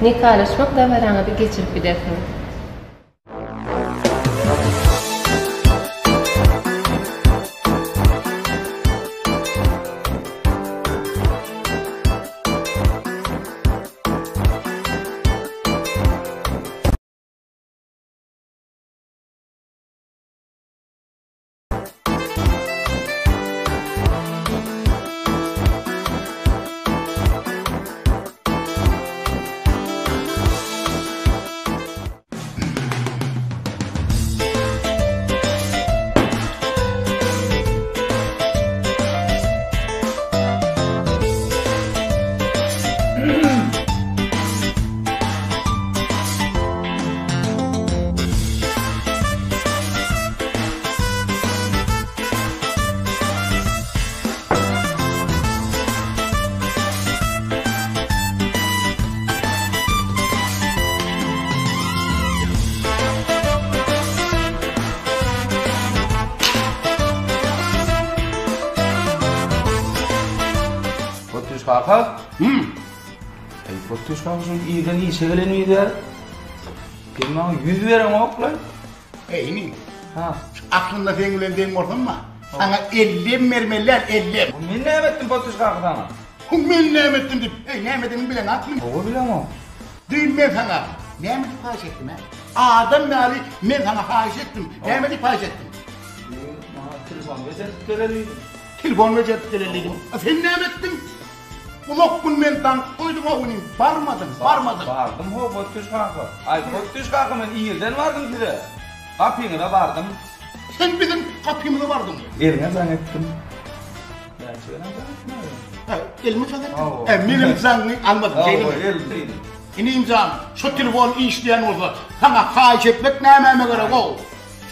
Nikalaşmak dabaraňyzy geçirip bilersiňiz. Potüş kaka. Hmm. Ey Potüş kaka şu irden işe gelen miydi? Sen maňa yüz bereňok-la. Eý, inim. Ha. Şu aklynda seň bilen deň bolsam-a, saňa ellem bermeli däl, ellem. Men näme etdim Potüş kaka saňa? Hu, men näme etdim diýip, eý, näme edeniňi bileňokmy? Hawa, bilemok. Düýn men saňa näme diýip haýyş etdim, hä? Adam ýaly men saňa haýyş etdim. Näme diýip haýyş etdim? Düýn maňa telefon bejerip geleli diýdiň. Telefon bejerip geleli diýdim. A sen näme etdiň? Uzak gün meni daňyp goýduň-ow inim, barmadyň, barmadyň. Bardym how, Potdüş kaka. Aý, Potdüş kaka, men irden bardym size. Gapyňyza bardym. Sen biziň gapymyza bardyňmy? Eliňe jaň etdim. Näçe gezek jaň etdim aý? Hä, elime jaň etdiň? Hawa. Hä, menem jaňyňy almadym, şeýlemi? Hawa, eldim. Inim jan, şu telefon işleýän bolsa, saňa haýyş etmek nämäme gerek-ow?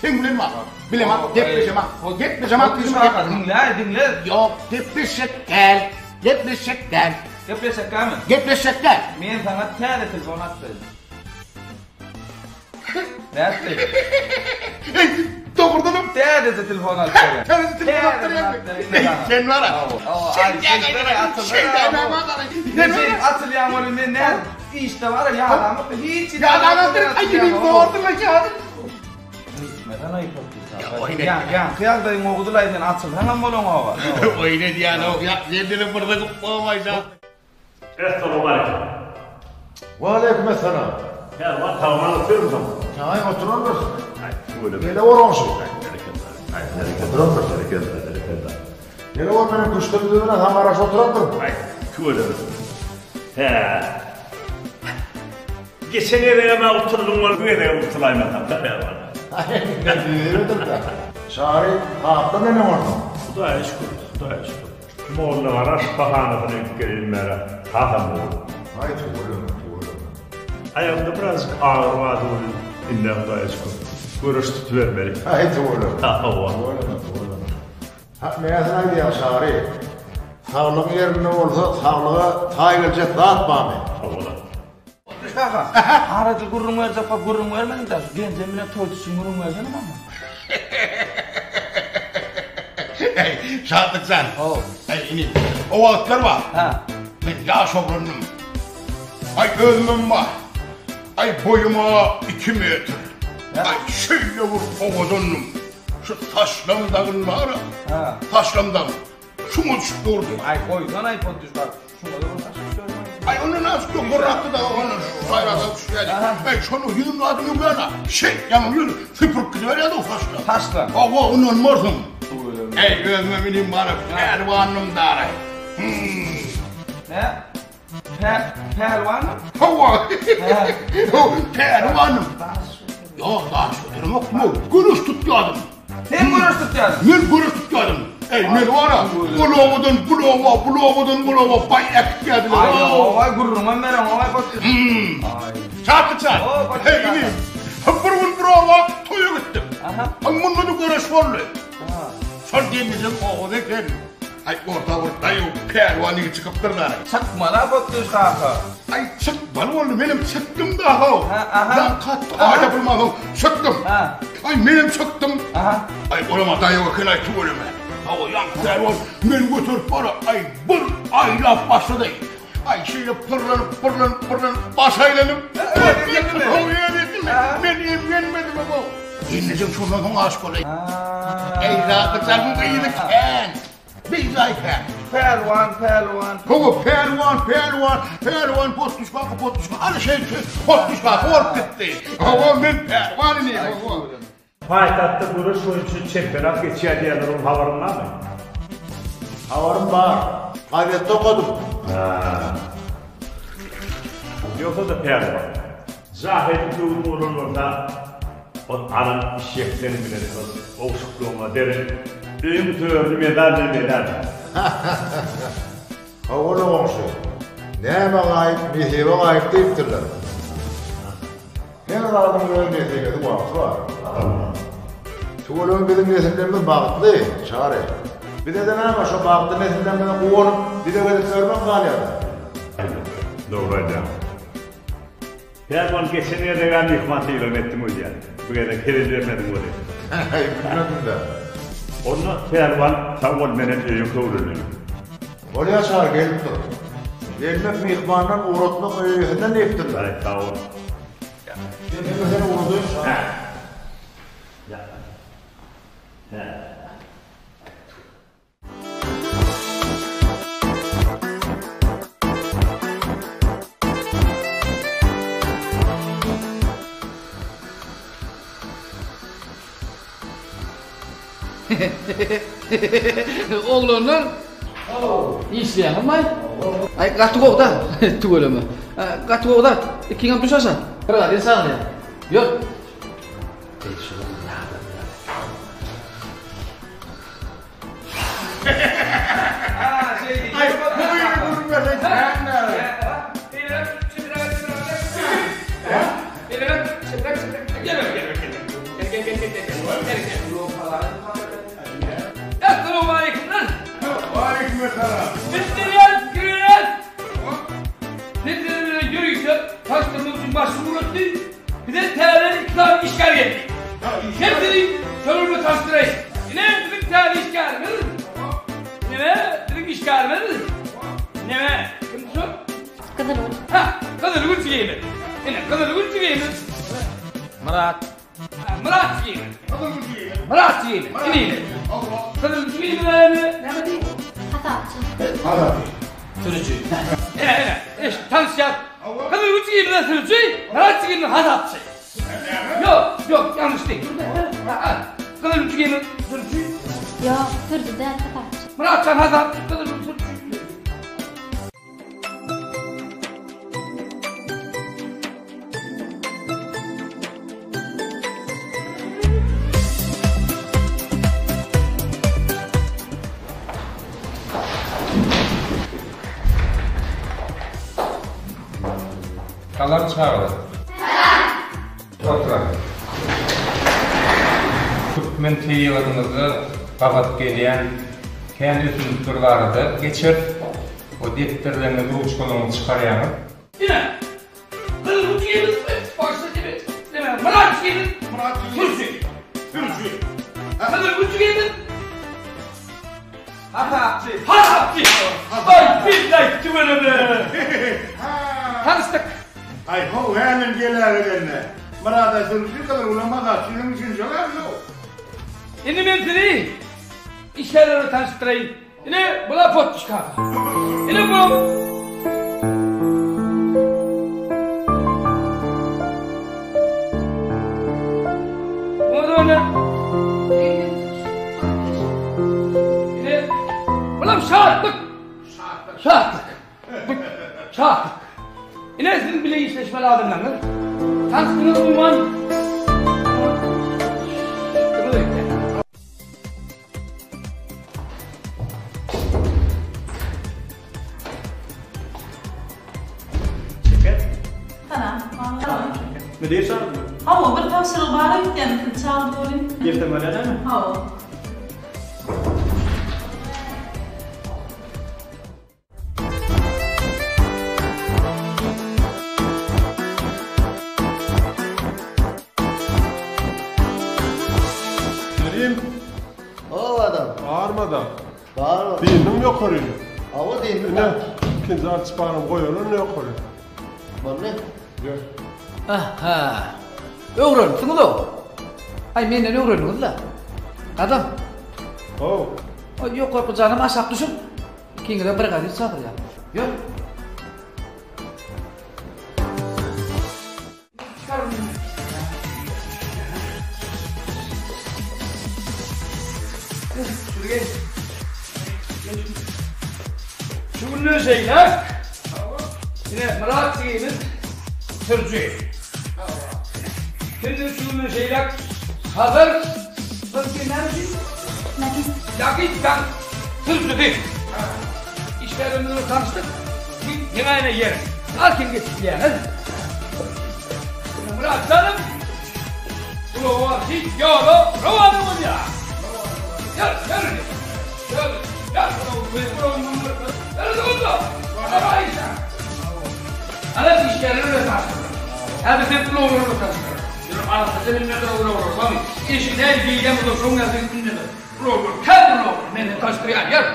Seň bilen bar. Bilemok, gepleşemok. Gepleşemok diýdim, Kaka, diňle, diňle. Ýok, gepleşjek däl. Gepleşjek däl. Gepleşjek dälmi? Gepleşjek däl. Men saňa täze telefon atdym. Nätdi? Eý, dogrudanam täze telefon alyp berýän. Täze telefon alyp berýän. Sen bar. Sen Sen atylýan bolup men näme? Işde bar, ýadamok hiç. Ýadamok, aý, ýüregiň zordur, ýadam. Nitmeden aýyp otyrsan. Ýa, ýaňky ýagdaýyň oguzlaý sen açylsaňam bolaňoga. Oýun edýän-ow, ýa, sendene bir gyzyk bolmaýsa. Essalawmaleýkim. Waleýkim essalam. Pälwan sagman otyrmysyň? Aý oturandyr. Aý, tüweleme. Gele goňşy. Aý, berekella. Aý, berekella. Berekella, berekella. Gele gor meniň küşdüm düzüne saňa garaşyp oturandyr. Aý, tüweleme. Hä. Geçen gezegem-ä utuldyň ol, bu gezegem utulaýmasaň-da pälwan. Aý, Çary, tapda neneň onsoň? Hudaýa şükür, Hudaýa şükür. Mollagara şypahanasyna gidip gelelim bäre, hasam gowy. Aý, tüweleme, tüweleme. Aýagymda birazjyk agyry bardy welin, indi-ä Hudaýa şükür, göreş tutubermeli. Aý, tüweleme. Hawa. Tüweleme, tüweleme. Hak näsini aýdýaň Çary? Saglygyň ýerinde bolsa, saglyga taý geljek zat barmy? Hawa-la. Kaka, arada gürrüň berjek bolup gürrüň bermediň-dä, şu genjem bilen toý tutuşyny gürrüň bersene maňa. Eý, Şatlyk jan. How. Eý, inim, o wagtlar bar. Hä. Men ýaş oglandym. Aý, özümem bar. Aý, boýum-a iki metr. Aý, şeýle bir owadandym. Şu saçlam dagyn bar-a. Hä. Saçlam dagyn. Şuňa düşüp durdy. Aý, goýsana-aý, podduş bar. Şuňa da bir saçak düşer. Aý, ondan az ýokarrakdy da, ondan şu saýrada düşýärdi. Aý, şonu ýüzüň adyny ýuwýan-a. Şeý, ýaňy ýüz süpürip gidiberýärdi o saçlar. Saçlar. Hawa, ynanmarsyň. Eý, özüme müneyim bar-a, pälwanym dara. Hmm. Nä? Pä, pälwanym? Hawa. Pälwanym. Ýok, daş göteremokmy? Göreş tutýardym. Sen göreş tutýardyň? Men göreş tutýardym. Eý, men bar-a, ol obadan bul oba, bul obadan bul oba baý äkitýärdiler. Aý, owaý, gürrüňem bereňogaý, Potdyş. Hmm. Aý. Çarpy çarp. O, Potdyş Eý, inim, bir gün bir oba toýa gitdim. Aha. Munda-da göreş boldy. Aha. Şol gelnejeň owazy eken. Aý, orta bir daýaw pälwan ýigit çykypdyr-da. Çykmaly-a Potdyş kaka. Aý, çykmaly boldy, menem çykdym-da, how. Hä, aha. Ýaňky atdy, aýda bolmansoň çykdym. Hä. Aý, menem çykdym. Aha. Aý, olam-a daýaw eken-aý, tüweleme. Hawa, ýaňky pälwan meni göterip bar-a, aý, bir aýlap başlady. Aý şeýle pyrlanyp, pyrlanyp, pyrlanyp, baş aýlanyp. Men emgenmedim o. Gelnejem şondan soň aşyk bolaý. Eý zat çalyň gyzy kän. Bijaý kän. Pälwan, pälwan. Hawa, pälwan, pälwan, pälwan potduş kaka, potduş kaka. Ana şeýle potduş kaka bolup gitdi. Hawa, men pälwan indi. Hawa. Paýtagtda göreş boýunça çempionat geçýär diýýärler, onuň habaryň barmy? Habarym bar. Gazetde okadym. Ha. Ýogsa-da pälwan. Jahylyň döwri bolan bolsa, ol alan işekleri bilen şol owşuklygyňa derek öýüň törüni medal bilen bezärdi. Hawa-la goňşy. Näme gaýyp, nesibe gaýyp diýipdirler. Her zadyň öz nesibesi, wagty bar. Tüweleme biziň nesillerimiz bagtly, Çary. Bize-de näme, şo bagtly nesillerimize guwanyp, dileg edip ýörmek galýar-da. Dogry aýdýaň. Pälwan geçen gezeg-ä myhman sylagyny etdiň öýdýän. Bu gezek hezil bermediň welin. Häý, bilmedim-dä. Onda Pälwan sag bol menem öýe köwleneli. Bolýa Çary gelip dur. Gelmek myhmandan ugratmak öý eýesinden diýipdirler. Aý sag bol. Men seni ugradaýyn Çary. Hä. Ýa. Hä. Oglanlar işleýäňizmi? Aý gaty gowy-da, tüweleme. Gaty gowy-da, ikiňem düş aşak. Bir gadyr çagyrýar. Ýör. Bize täze iki sany işgär geldi. Hepsini şolar bilen tanyşdyraýyn. Ine biziň täze işgärimiz. Neme biziň işgärimiz. Neme? Kim şu? Gyzylgül. Ha, Gyzylgül jigimiz. Ine Gyzylgül jigimiz. Myrat. Ha, Myrat jigimiz. Myrat jigimiz. Ine ine. Gyzylgül jigimiz näme? Näme diýip? Hasapçy. Sürüji. Ine ine. Eş, tanyşýar. Gyzylgül jigimiz sürüji, Myrat jigimiz hasapçy. Ýok, ýok, ýalňyş diý. Gyzylgül jigimiz sürüji. Ýok, sürüji däl, hasapçy. Myratjan hasapçy, Gyzylgül sürüji. Salam çagalar. Salam. Oturan. Türkmen tebigatymyzda gabat gelýän kän ösümlikler barada geçeris. O depderleriňizi, ruçkalaryňyzy çykarýaňyz. Ine, Gyzylgül jigimiz başda dibi, neme, Myrat jigimiz sürüji. Sürüji. Gyzylgül jigimiz Hasapçy. Hasapçy. Aý, billaý, tüweleme. Tanyşdyk. Aý, how, hämen gelägedende. Myrada sürüji, Gyzylgülem hasapçy, siziň düşünjeňem-how. Indi men sizi işgärler bilen tanyşdyraýyn. Ine, bula potpuş kaka. Ine bu. Ine, bulam şatlyk. Şatlyk. Şatlyk. Ine siziň bile işleşmeli adamlaryňyz. Tanyşdyňyz umuman. Şeker. Salam. Salam. Müdir çagyrdy. Hawa, bir tabşyrygy bar öýtýän, sizi çagyrdy welin. Gelsem bolýar-dämi? Hawa. Kerim. Hawa adam. Barmada. Bar. Dyndyň ýokaryny. Hawa dyndyň. Ine. Ikinji arçypanam goýaly onda ýokary. Boldy. Ýör. Aha. Öwrenipsiňiz-ow. Aý, menden öwrendiňiz-le. Gadam. How. Aý, ýokarky janam aşak düşüp, ikiňizem bir gazyr çagyrýar. Ýör. Şu günden şeýläk ine Myrat jigimiz sürüji. Sen-de şu günden şeýläk Hazar Ýagyşdan sürüjisi. Işgärlerimiz bilen tanyşdyk. Ýene ýene ýer. Arkin geçip bilýäňiz. Myrat janym. Ulagy hiç ýola rowana bolýar. Ýör, ýör. Ýör, ýör. Ana işgärler bilen tanyşdyk. Häzir sen ulaglar bilen tanyşdyr. Ýör, arassaja bilmez ulaglar. Bamy, işi näme diýýän bolsa şoň ýaly bilmez. Ulaglar, kän ulaglar. Meni tanyşdyrýan ýör.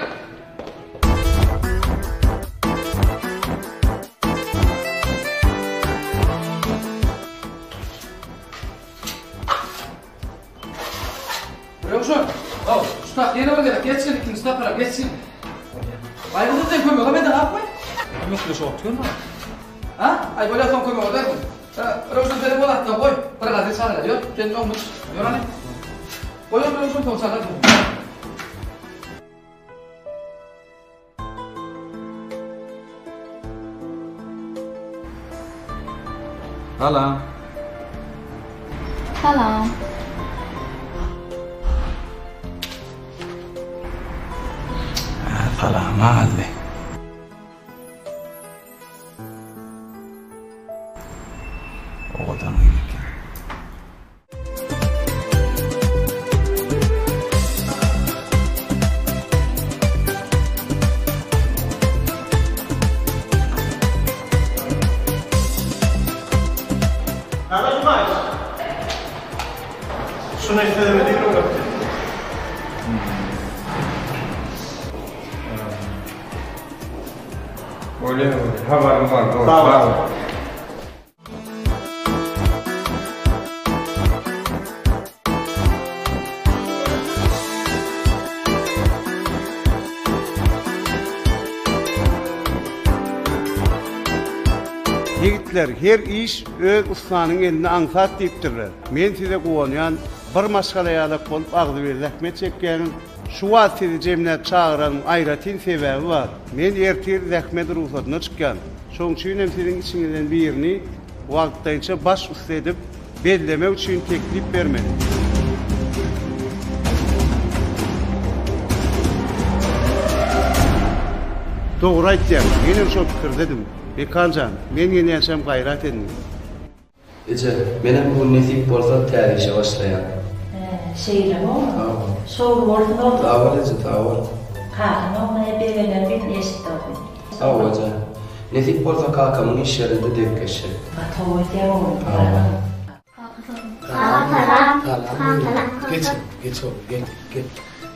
Röwşen, haw, şu tak ýene bir gezek geç gel, ikinji tapgyra geç gel. Baýguzy sen kömege menden hakmy? Kömekleşip otyryn Ha? Aý bolýa soň kömek edersiň. Röwşen senem o zatdan goý, bir gazy çagyr, ýör, sen öňüme çyk, ýör hany. Goý ony Röwşen soň çagyr. Salam. Salam. Salam aldy. Owadan gyz eken. Şuny sözüme diýip öwretdi. Bolýar, habarym bar, Sag bol. Ýigitler, her iş öz ussanyň elinde aňsat diýipdirler. Men size guwanýan, bir maşgala ýalak bolup agzybir zähmet çekýäňiz. Şu wagt sizi jemläp çagyranymyň aýratyn sebäbi bar. Men ertir zähmet rugsadyna çykýan. Şoň üçin hem siziň içiňizden birini wagtlaýynça baş ussa edip bellemek üçin teklip bermeli. Dogry aýtýaň, menem şo pikirdedim. Mekan jan, men gelýänçäm gaýrat ediň. Eje, menem bu gün nesip bolsa täze işe başlaýan. Hä, şeýlemi oglum? Hawa. Şowly bolsun oglum. Sag bol eje, sag bol. Kakaň ogluna begener birini eşitdi oglum. Sag bol eje. Nesip bolsa kakamyň iş ýerinde dek geçjek. Gaty gowy edýäň oglum. Hawa. Salam. Salam. Geç, geç oglum, gel, gel.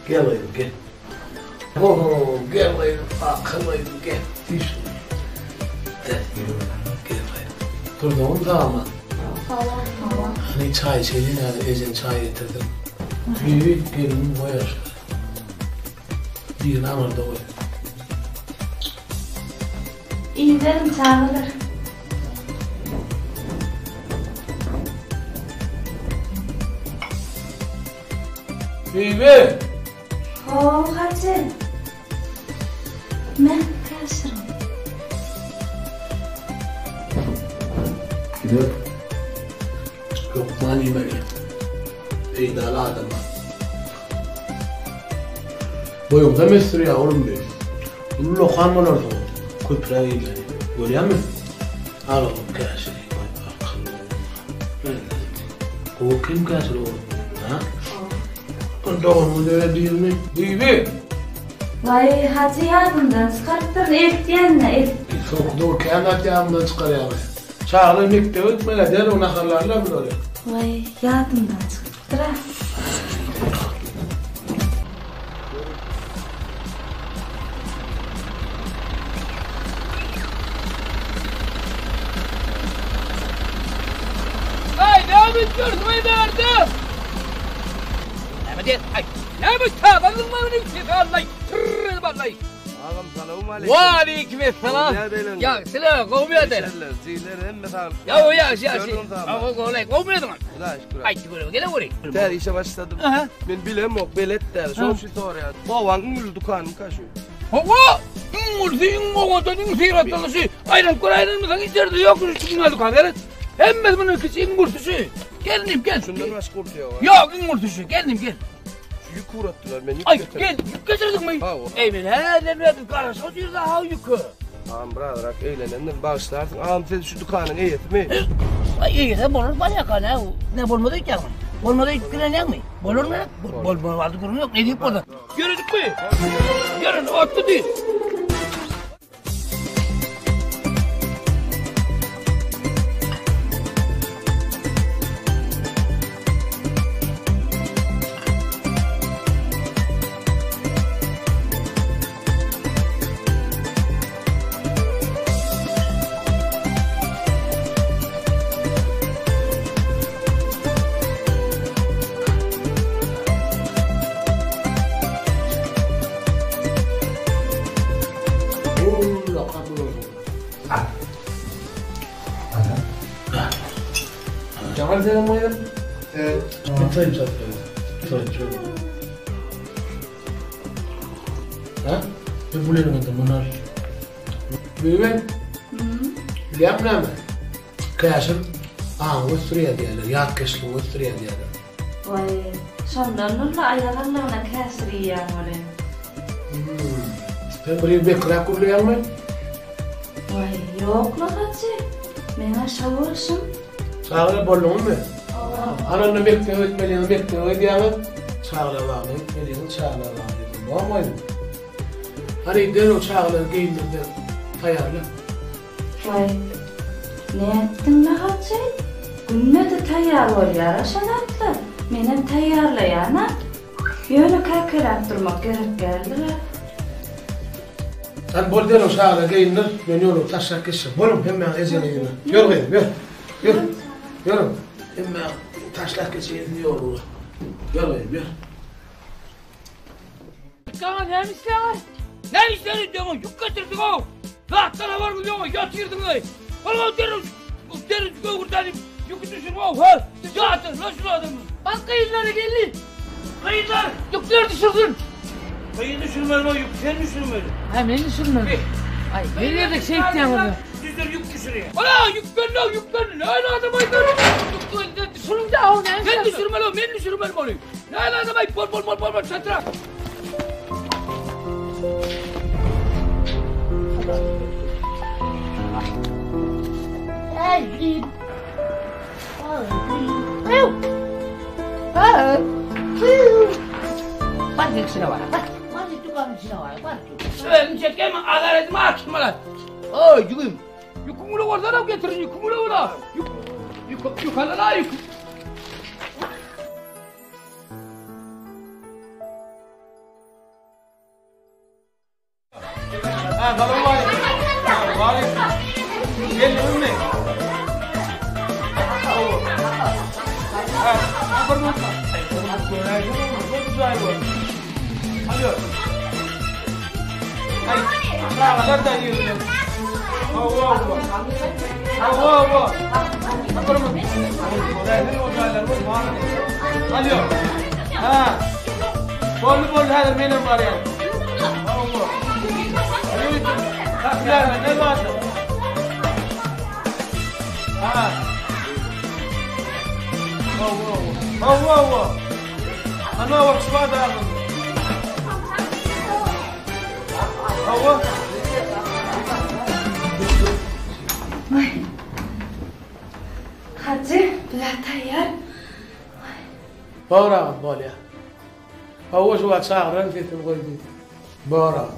Gel gyzym, gel. Ho, gel gyzym, akylly gyzym, gel. Düş. Gel, gel gyzym. Durduňmy sagman? Hawa, hawa. Hany çaý içeýin häzir, ejeň çaý getirsin. Bibi, gelin goýar. Birini aňyrda goý. Iýiberiň çagalar. Bibi! How, Hajy. Me, käşiriň. Gider. Hökman iýmeli. Peýdaly adama. Boýuňda mesdirýär oglum bi. Ullakan bolarsyň. Köpräk iýmeli. Görýäňmi? Al oglum käşiri. Goý, akylly oglum. Gowy kim käşir oglum? Ha? Doganyňy döwe birini. Bibi! Waý, Hajy ýadymdan çykarypdyryn, eltýän-dä, el. Soňky döwür kän zat ýadymdan çykarýaň. Çagalar mekdebe gitmeli, derrew naharlarlar bulary. Waý, ýadymdan çykypdyr-a. Näme edýärsiň-aý bärde? Näme diýýän? Aý, näme tabanlyň maňa sesi aldaý, tyrr edip aldaý. Agam salowmaleýkim. Waleýkim essalam. Ýagşyla, gowmy ýagdaýlar? Jigiler hemme saglyk. Ýa, ýagşy, ýagşy. Hawa, gowlaý, gowmy özüň? Hudaýa şükür. Aýtdy göreli, gele göreýin. Täze işe başladym. Men bilemok, belet däl. Şoň üçin soraýan. Obaň iň uly dükanyňka şu. Hawa, iň ulusy, iň owadan, iň syratlysy. Aýlanyp göräýenmiziň içeride ýok şu dünýä dükan gerek. Hemmesi munuň kiçi iň ulusy şu. Gel inim gel. Şundan başga ulusy ýok. Ýok, iň ulusy şu. Gel inim gel. Şu ýük ugratdylar, men ýük Aý, getirdim. gel, ýük getirdiňmi? Hawa. Eý, men häzir berdim, garaşyp otyrys ha ýüke. Agam birazrak eglenendir, bagyşlarsyň. Agam siz şu dükanyň eýesimi? Aý, eýesi bolar barýaka, ne, ne bolmaz öýtýäňmi? Bolmaz öýtüp girenýäňmi? Bolarmy? Bolmaz, gürrüň ýok, ne diýip bolsa. Ýöredikmi? Ýören, otly diý. Jamal senem goýdum. Men toýum satdym. Toýum çok. Ha? Ben bu elinde bunlar. Büyüme. Bilýäňmi näme? Käşir aňy ösdürýär diýýärler, ýatkeşligi ösdürýär diýýärler. Waý, şondan nurly aýagallygyna käşir iýýän welin. Sen bir ýyl bekräk gürleýäňmi? Waý, ýok-la hajy. Meň-ä şo bolşum. Çagalar bolduňyzmy? Hany onda mekdebe gitmeliňizi mekdebe gidýäňiz, çagalar bagyna gitmeliňizi çagalar bagyna gidýäňiz. Bormy? Hany derrew çagalary geýindir-de taýýarla. Waý, nätdiň-le hajy? Günde-de taýýar bolýar-a şo zatlar. Menem taýýarlaýan-a. Ýöne käkeläp durmak gerek däldir-ä. Hany bol derrew çagalary geýindir, men ýolumy taşlap geçjek. Boluň hemmäňiz ejeňiň yzyna. Ýör gyzym, ýör. Ýör. Ýörüň. Hemmäňiz taşlap geçeýin sizi ýoluňa. Ýör gyzym, ýör. Saňa näme isleýäň? Näme isleýäň diýen ýük getirdiň-ow. Zatdan habaryňyz ýok, ýatyrdyň-eý. Ol derrew derrew göwürden ýüki düşürip-ow, hä? Ýatyr, lan şul adamy. Bak gyzlary geldi. Gyzlar, ýükleri düşürsin. Gyz düşürmeli, o ýük sen düşürmeli. Hä, men düşürmeli. Aý, her ýerde şeýtýäňiz. Düzdür ýük düşürýär. Ana, ýük geldi, ýük geldi. Näme adam aýdar? Ýük geldi, düşürüň de, Sen düşürmeli, men düşürmeli ony. Näme adam aýt, bol bol bol bol bol çatyra. Özüm çekeyim, azar etme akşamlar. Oy, yüküm. Yükümü oradan getirin, yükümü ola. Yük, yük, yük, yük, yük. Ha, salowmaleýkim. Waleýkim. Geldiňizmi? Ha, bir minut. Alo. Ay, çagalar da girdi. Hawa, hawa. Hawa, hawa. Alo. Ha. Boldy, boldy, häzir menem barýan. Hawa. Tapýar, ne bardy? Ha. Hawa, hawa. Hawa, Ana bak şu bardy agzynda. Hawa. Waý. Hajy, bizä taýýar. Bor agam, bolýa. Hawa, şu wagt çagyran sesini goý diýdi. Bor agam.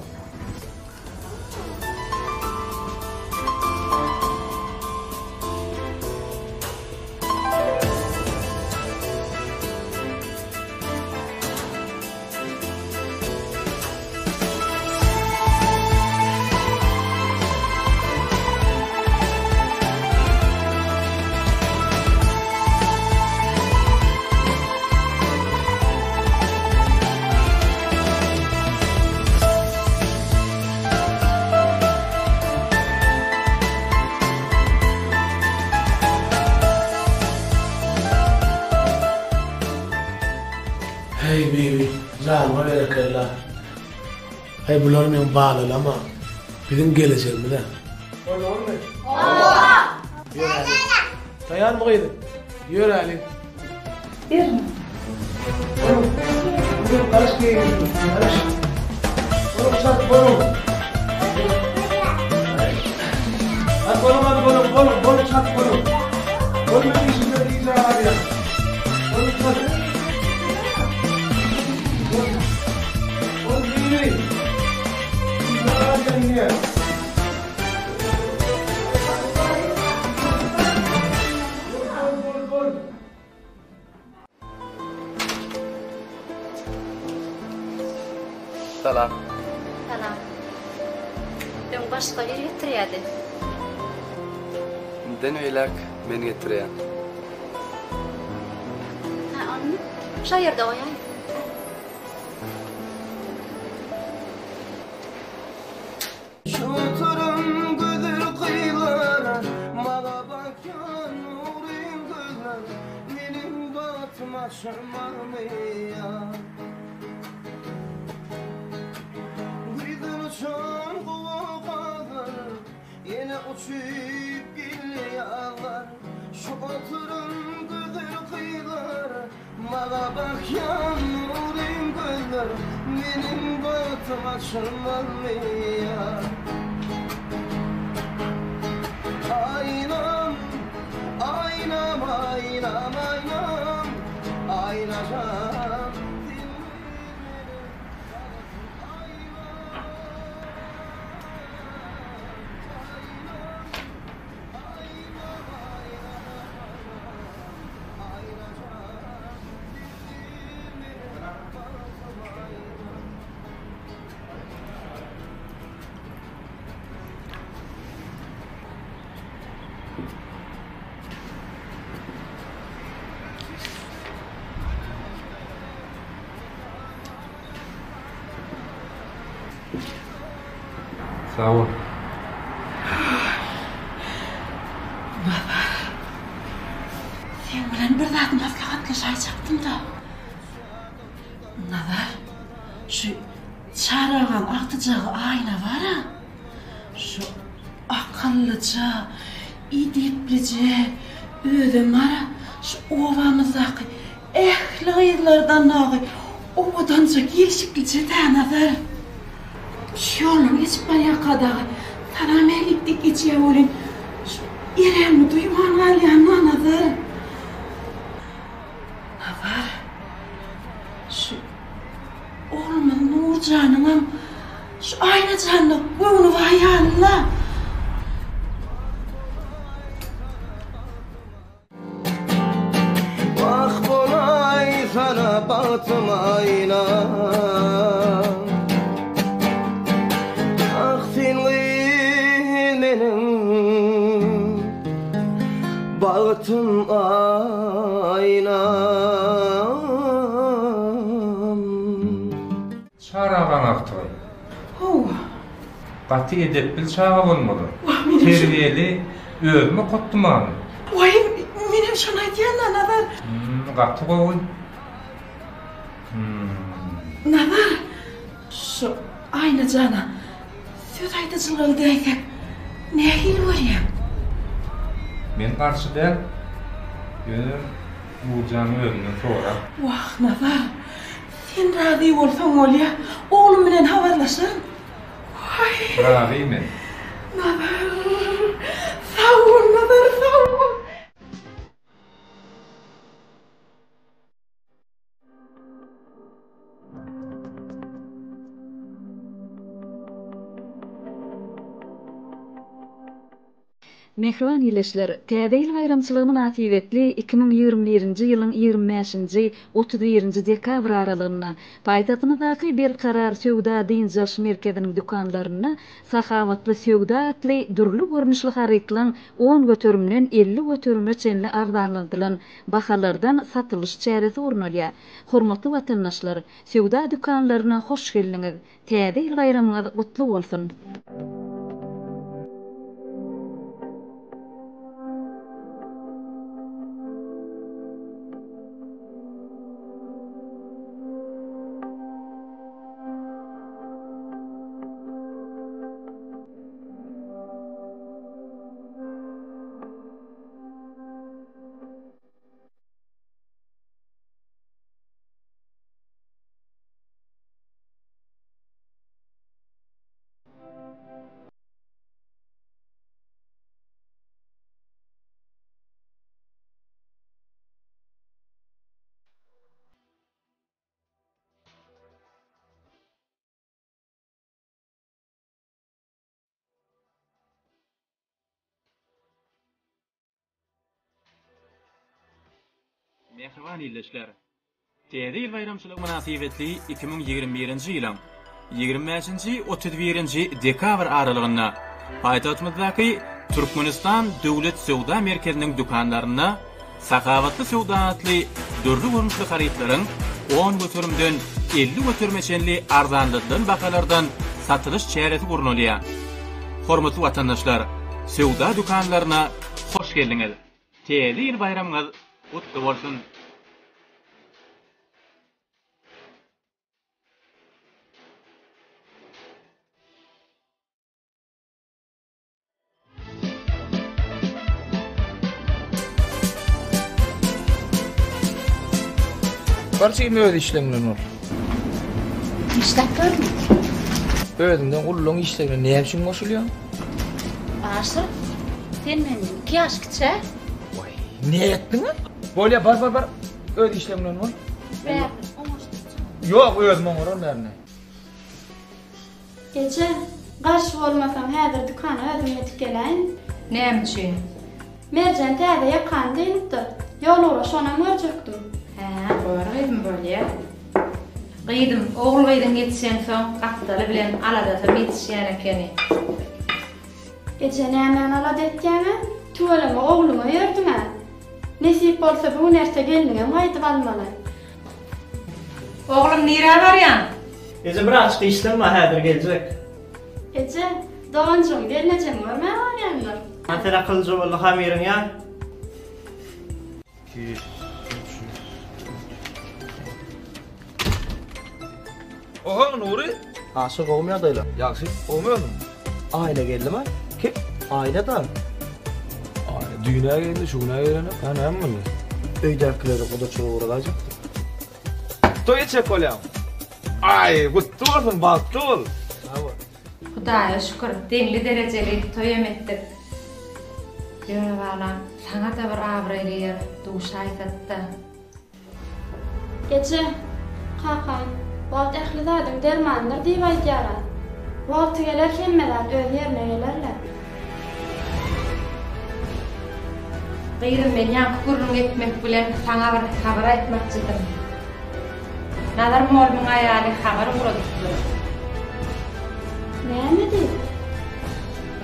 Janyňa berekella. Aý bular meň balalama. Biziň gelejegimiz-ä. Bolduňyzmy? Hawa. Ýöräli. Taýýarmy gyzym? Ýöräli. Ber. Boluň. Boluň, garyş geýgin. Garyş. Boluň, çalt boluň. Hadi boluň, hadi boluň, boluň, boluň, çalt boluň. Boluň, men işimde gijä galýan. Boluň, çalt. Boluň. Boluň, biri. Gijä galýan ine. Bol, bol, bol, bol. Salam. Salam. Öň başga biri getirýärdi. Indiden beýläk men getirýän. Ha, onda şo ýerde goýaý. Şu oturan gözel gyzlar, Maňa bakýan nuryň gözler, Meniň bagtym açylmazmy ýa? Güýzden uçan gowy gazlar, Ýene uçup gelýärler. Şu oturan gözel gyzlar, Maňa bakýan nuryň gözler, Meniň bagtym açylmazmy ýa? Aýnam, aýnam, aýnam, aýnam, Aýnajan, sen meniň bagtym aýnam, aýnam, aýnam, aýnam. Sag bol. Baba. Seň bilen bir zat maslahatlaşaýjakdym-da. Nazar, şu Çary agaň agtyjagy Aýna bar-a. Şu akyllyja, edeplije, özem bar-a, şu obamyzdaky ähli gyzlardan dagy owadanja, gelşiklije-dä, Nazar. Şu ýoldan geçip barýarka dagy salam-älik diýip geçýär welin, şu erämni duýman galýan-a, Nazar. Nazar, şu oglumyz Nurjanyňam şu Aýna janda göwni bar ýaly-la. Wah bolaýsana bagtym aýna Ah sen gyz meniň bagtym aýnam. Çary agaň agtygy. Hawa. Gaty edepli çaga bolmaly. Wah, menem şo. Terbiýeli, özüm okatdym any. Waý, menem şony aýdýan-a, Nazar. Hum, gaty gowy. Hum. Nazar, şu Aýna jana söz aýdyjylyga gidäýsek, nähili görýäň? Men garşy däl. Ýöne Nurjanyň özünden sora. Wah, Nazar, Sen razy bolsaň bolýa. Oglum bilen habarlaşaryn. Waý. Razy men. Nazar. Sag bol Nazar, sag bol. Mähriban ildeşler, Täze ýyl baýramçylygy mynasybetli 2021-nji ýylyň ýigrimi bäşinji, 31-nji dekabr aralygynda paýtagtymyzdaky Berkarar söwda-dynç alyş merkeziniň dükanlarynda Sahawatly söwda atly dürli görnüşli harytlaryň on göterimden 50 göterime çenli arzanladylan bahalardan satylyş çäresi gurnalýar. Hormatly watandaşlar, söwda dükanlaryna hoş geldiňiz! Täze ýyl baýramyňyz gutly bolsun! Mähriban ildeşler! Täze ýyl baýramçylygy mynasybetli 2021-nji ýylyň 25-nji, 31-nji dekabr aralygynda paýtagtymyzdaky Türkmenistan döwlet söwda merkeziniň dükanlarynda Sahawatly söwda atly dürli görnüşli harytlaryň on göterimden 50 göterime çenli arzanladylan bahalardan satylyş çäresi gurnalýar. Hormatly watandaşlar, söwda dükanlaryna hoş geldiňiz! Täze ýyl baýramyňyz gutly bolsun! Bar jigim öz işleň bilen bol. Işläp görme. Özüňden ululaň işlerine näme üçin goşulýaň? Aşyr, sen menden iki ýaş kiçä. Waý, ne etdiň-a? Bolýa, bar, bar, bar. Öz işleň bilen bol. Bärini oňaşdyrjak. Ýok, özüm oňararyn bärini. Eje, garşy bolmasaň häzir dükana özüm ýetip geläýin. Näme üçin? Merjen täze ýakany dynypdyr. Ýol ugra şonam görjekdim. Hä, bor gyzym, bolýa. Gyzym, ogul-gyzyň ýetişensoň, gapdaly bilen aladasam ýetişýän ekeni. Eje, nämäni alada etýäň-ä? Tüweleme, ogluňa ýördüň-ä. Nesip bolsa, bu gün-erte gelniňem gaýdyp almaly. Oglum, nirä barýaň? Eje, birazjyk işlem bar, häzir geljek. Eje, doganjygyň gelnejeňi görmäge barýandyr. Sen akyllyja boldy hamyryň ýa. Oho, Nury. Aşyr gowumy ýagdaýlar? Ýagşy, gowumy özüň? Aýna geldimi? Kim? Aýna-da. Aýna düýn-ä geldi, şu gün-ä gelenok. Hä, näme boldy? Öýdäkileri gudaçylyga ugradaýjakdy. Toý etjek bolýaň. Aý, gutly bolsun, bagtly bol. Sag bol. Hudaýa şükür, deňli-derejeli toýam etdik. Ýöne balam, saňa-da bir abraýly ýer duşaýsat-da. Eje, kakam, Wagt ähli zadyň dermanydyr diýip aýdýar-a. Wagty geler hemme zat öz ýerine geler-le. Gyzym, men ýaňky gürrüň etmek bilen saňa bir habar aýtmakçydym. Nazar mollumyň aýaly habar ugradypdyr. Näme diýip?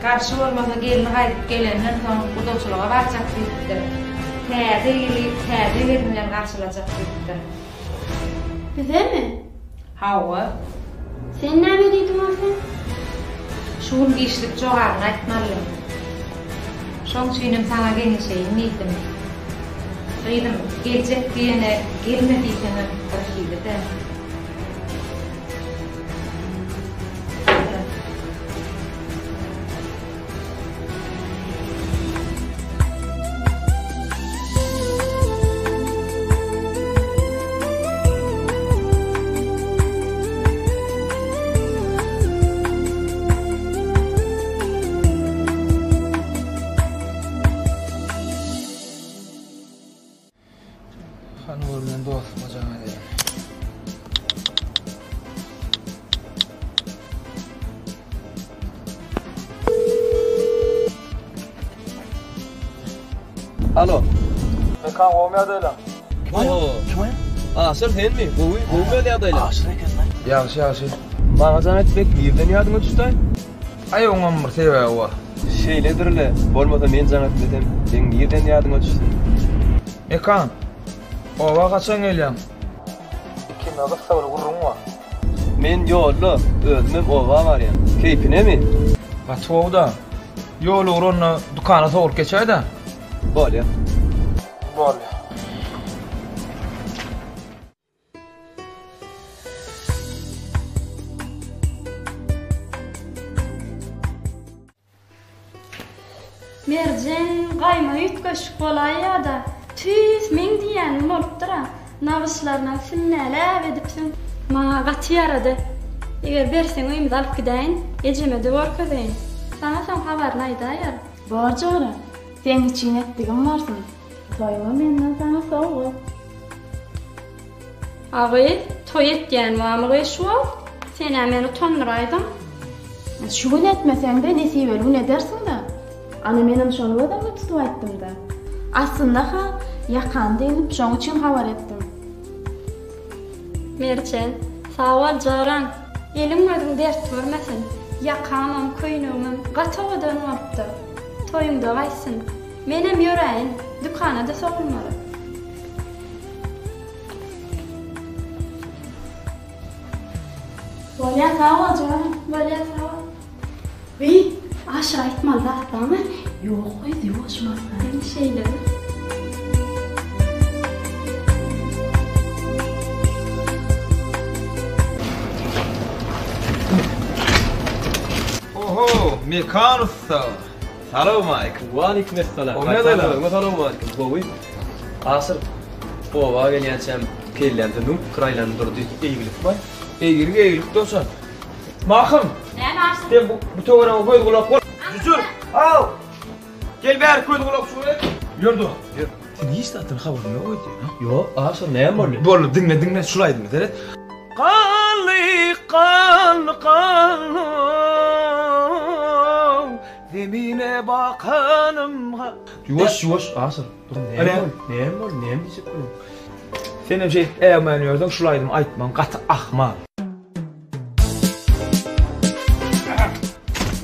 Garşy bolmasa gelni gaýdyp gelenden soň gudaçylyga barjak diýipdir. Täze ýyly täze gelin bilen garşylajak diýipdir. Bizemi? Hawa. Sen näme diýdiň onsoň? Şu gün giçlik jogabyny aýtmalydym. Şoň üçinem saňa geňeşeýin diýdim. Gyzym, geljek diýene gelme diýseňem birhili-dä. Hany gör men dostuma jaň edeýin. Alo. Mekan gowmy ýagdaýlaň? Kim aýa? Kim aýa? Aşyr senmi? Gowy, gowmy öz ýagdaýlaň? Aşyr eken lan. Ýagşy, ýagşy. Maňa jaň etmek nirden ýadyňa düşdi? Aý oňam bir sebäbi bar. Şeýledir-le, bolmasa men jaň etmesem, seň nirden ýadyňa düşsün? Mekan, oba haçan gelýäň? Ikimize gyssagly gürrüň bar. Men ýolda, özümem oba barýan. Keýpinemi? Gaty gowy-da. Ýol ugry onda dükana sowrup geçäý-dä. Bolýa. Bolýa. Merjen gaýma üýtgeşik bolaýýa-da, tüýs meň diýýänim bolupdyr-a. Nagyşlarynam sünnäläp edipsiň. Maňa gaty ýarady. Eger berseň öýümize alyp gidäýin, ejeme-de görkezeýin. Saňa soň habaryny aýdaýar. Bor jora, seň üçin etdigim bolsun. Toýuňa menden saňa sowgat. A gyz, toý etýän barmy gyz şu wagt? Sen-ä meni utandyraýdyň. Şu gün etmeseň-de, nesibeli gün edersiň-dä. Ana, menem şony göz öňünde tutup aýtdym-da. Aslynda-ha, Ýakany diýdim, şoň üçin habar etdim. Merjen, sag bol joram. Eliň gözüň dert görmesin. Ýakamam, köýnegimem gaty owadan bolupdyr. Toýuňda gaýtsyn. Menem ýöräýin, dükana-da sowulmaly. Bolýa sag bol joram. Bolýa sag bol. Wiý, Aşyr aýtmaly zat barmy? Ýok gyz, ýuwaş maslahat. Indi şeýle-de. Oho, Mekan ussa. Salowmalikim. Waleýkim essalam. Gowy ýagdaýlar? Salowmalikim. Gowy. Aşyr, oba gelýänçäm kellämde müň pikir aýlanyp durdy. Eýgilik baý. Eýgilik, eýgilik dowşan. Mahym! Näme Aşyr? Sen bu, bu töwerege göz gulak bol. Jüjür! Aw! Gel bäri göz gulak şu et. Ýör dost, ýör. Sen hiç zatdan habaryň ýok öýdýän, ha? Ýok, Aşyr, näme boldy? Boldy, diňle, diňle, şul aýdymy seret. Ganly, ganly, ganly, zemine bakanym. Ýuwaş, ýuwaş, Aşyr. Dur, näme boldy? Näme boldy? Näme diýjek bolýaň? Senem şeýdip äwmän ýörseň, şul aýdymy aýtmagyň gaty ahmal.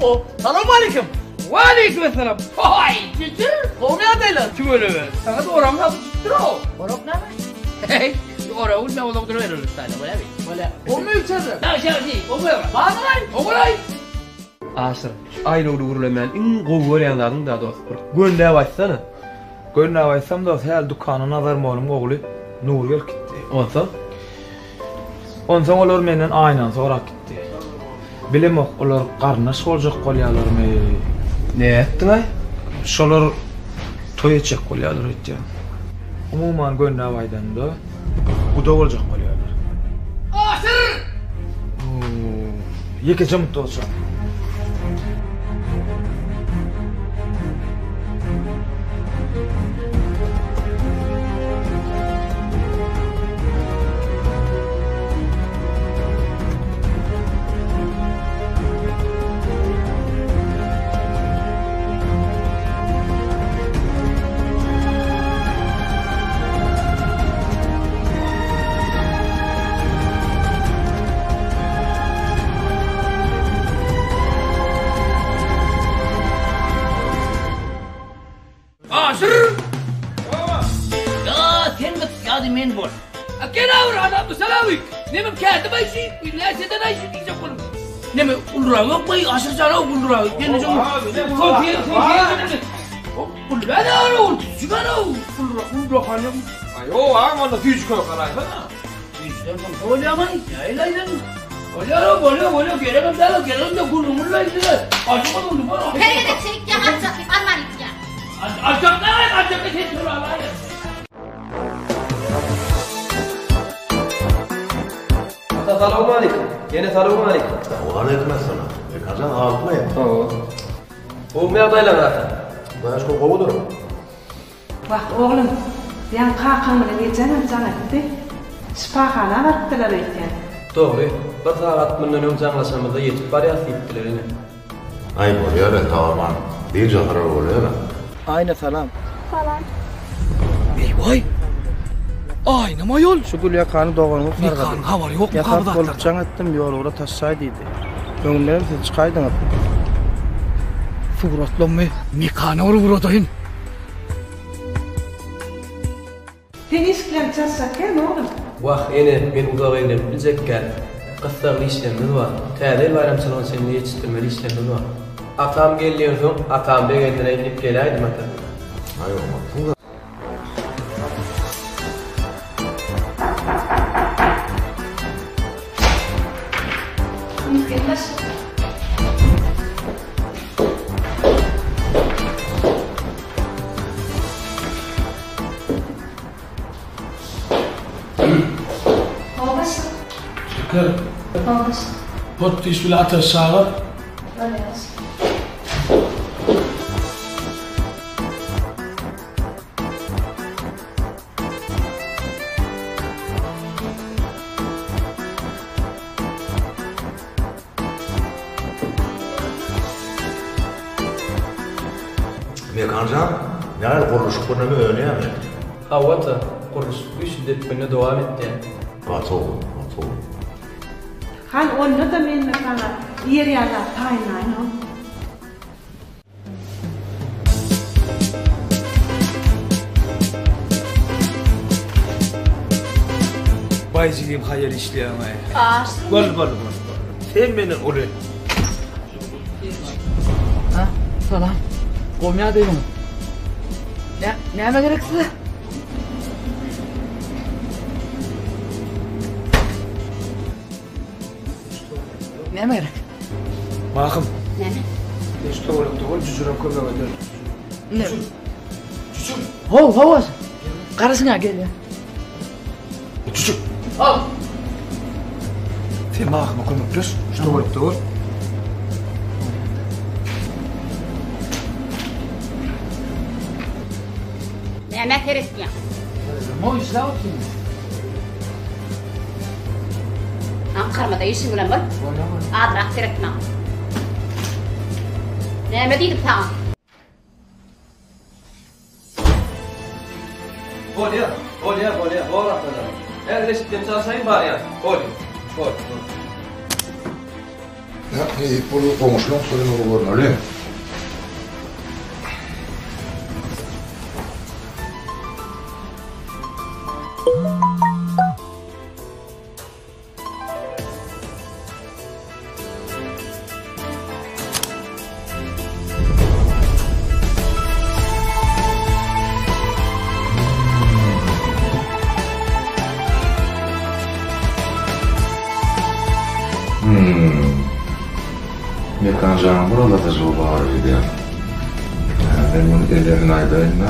O, salam aleyküm. Waleýkim esselam. Hoý, jüjür, gowy ýagdaýlar. Tüweleme. Saňa da oram tapyp çykypdyr-ow. Orak näme? Heý, şu oragy bilmän uzak durubereli ussada, bolýamy? Bolýar. Gowymy içerler? Ýagşy, ýagşy, gowy. Barmylaý, ogulaý. Aşyr, şu aýlawly gürlemän iň gowy görýän zadyň-da dost, bir gönläp aýtsana. Gönläp aýtsam dost, häli dükana Nazar mollumyň ogly Nury gelip gitdi. Onsoň? Onsoň olar menden Aýnany sorap gitdi. Bilemok, olar garyndaş boljak bolýarlarmy? Nätdiň-aý? Şolar toý etjek bolýarlar öýtýän. Umuman gönläp aýdanda, guda boljak bolýarlar. Aşyr! Ýekeje mutda bolsa. Aşyr! Ýa sen git, ýa-da men bol. A gel awr adam bu salawik. Neme kädi baýşy, näçeden aýşy diýjek bolup. Neme ulragy ýok baý, Aşyr jana ulragy. Gelin jom. Son diýen, son diýen. Ulra da ol, küçük ara ulra, ulra hanym. Aý, o agam onda süýji kök alaýsana. Süýjüden soň bolýamaý, näýläýden? Bolýar, bolýar, bolýar, geregem däl, geregem däl, gürrüň urlaýdy. Aşyk boldy, bor. Her gezek şeýtýäň, aljak diýip, alman gitýäň. Aljak däl, aljak sen töle alaýyn. Ata salowmaleýkim. Ene salowmaleýkim. Waleýkim essalam. Mekanjan saglyk-my? Hawa. Gowumy ýagdaýlaryň ata? Hudaýa şükür gowudyr. Wah, oglum, ýaňy kakaň bilen ejeňem jaň etdi. Şypahana barypdylar öýtýän. Dogry, bir sagat mundan öň jaňlaşanymyzda ýetip barýas diýipdiler ene. Aý bolýar-a, sag-aman dynç alsalar bolýar-a. Aýna salam. Salam. Eý-waý! Aýnam aýol! Şu gülýakany doganyňyz sargady. Mekanyň habary ýokmuka bu Ýasap bolup zatlardan? jaň etdim, ýolugra taşlaý diýdi. Öňündenem siz çykaýdyňyz. Suratlammy? Mekana bir ugradaýyn. Sen işiklerini çalşak gelme oglum. Wah, ene, men uzak eglenip biljekgä. Gyssagly işlerimiz bar. Täze ýyl baýramçylygyna çenli ýetişdirmeli işlerimiz bar. Atam gelýänsoň, atamy begendireýin diýip geläýdim, ata. Aý, oňatsyň-da. Mümkin başlyk. Hawa başlyk. Şeker. Hawa başlyk. Potdiş bile ataş çagyr. Bolýar başlyk. Mekan jan, nähili gurluşyk birneme önýärmi? Hawa ata, gurluşyk güýçli depginde dowam etýär. Gaty gowy, gaty gowy. Hany onda-da men saňa iýer ýaly zat taýynlaýyn-ow. Baý jigim haýal işleýäňaý. Aşyr. Bol bol bol. Sen menden uly. Ha, salam. Gowmy ýagdaýyňyz? Nä, näme gerek size? Näme gerek? Mahym. Näme? Sen şu töwerekde bol, jüjürem kömek eder. Ne? Jüjür. How, how. Garaşyň-a gelýän. Jüjür. How. Sen Mahyma kömekleş, şu töwerekde bol. Nämä seretýäň? Mo işläp otyryn. Aňkarmada işiň bilen bol. Azrak seret maňa. Näme diýdim saňa? Bolýa, bolýa, bolýa, bor atajan. Häzir eşikden çalşaýyn barýan. Bolýa, bol, bol. Ýa, nesip bolsa goňşulaň toýuna görmeli. Hmm. Mekan janyň bir aladaja bar öýdýän. Men muny enesine aýdaýyn-da,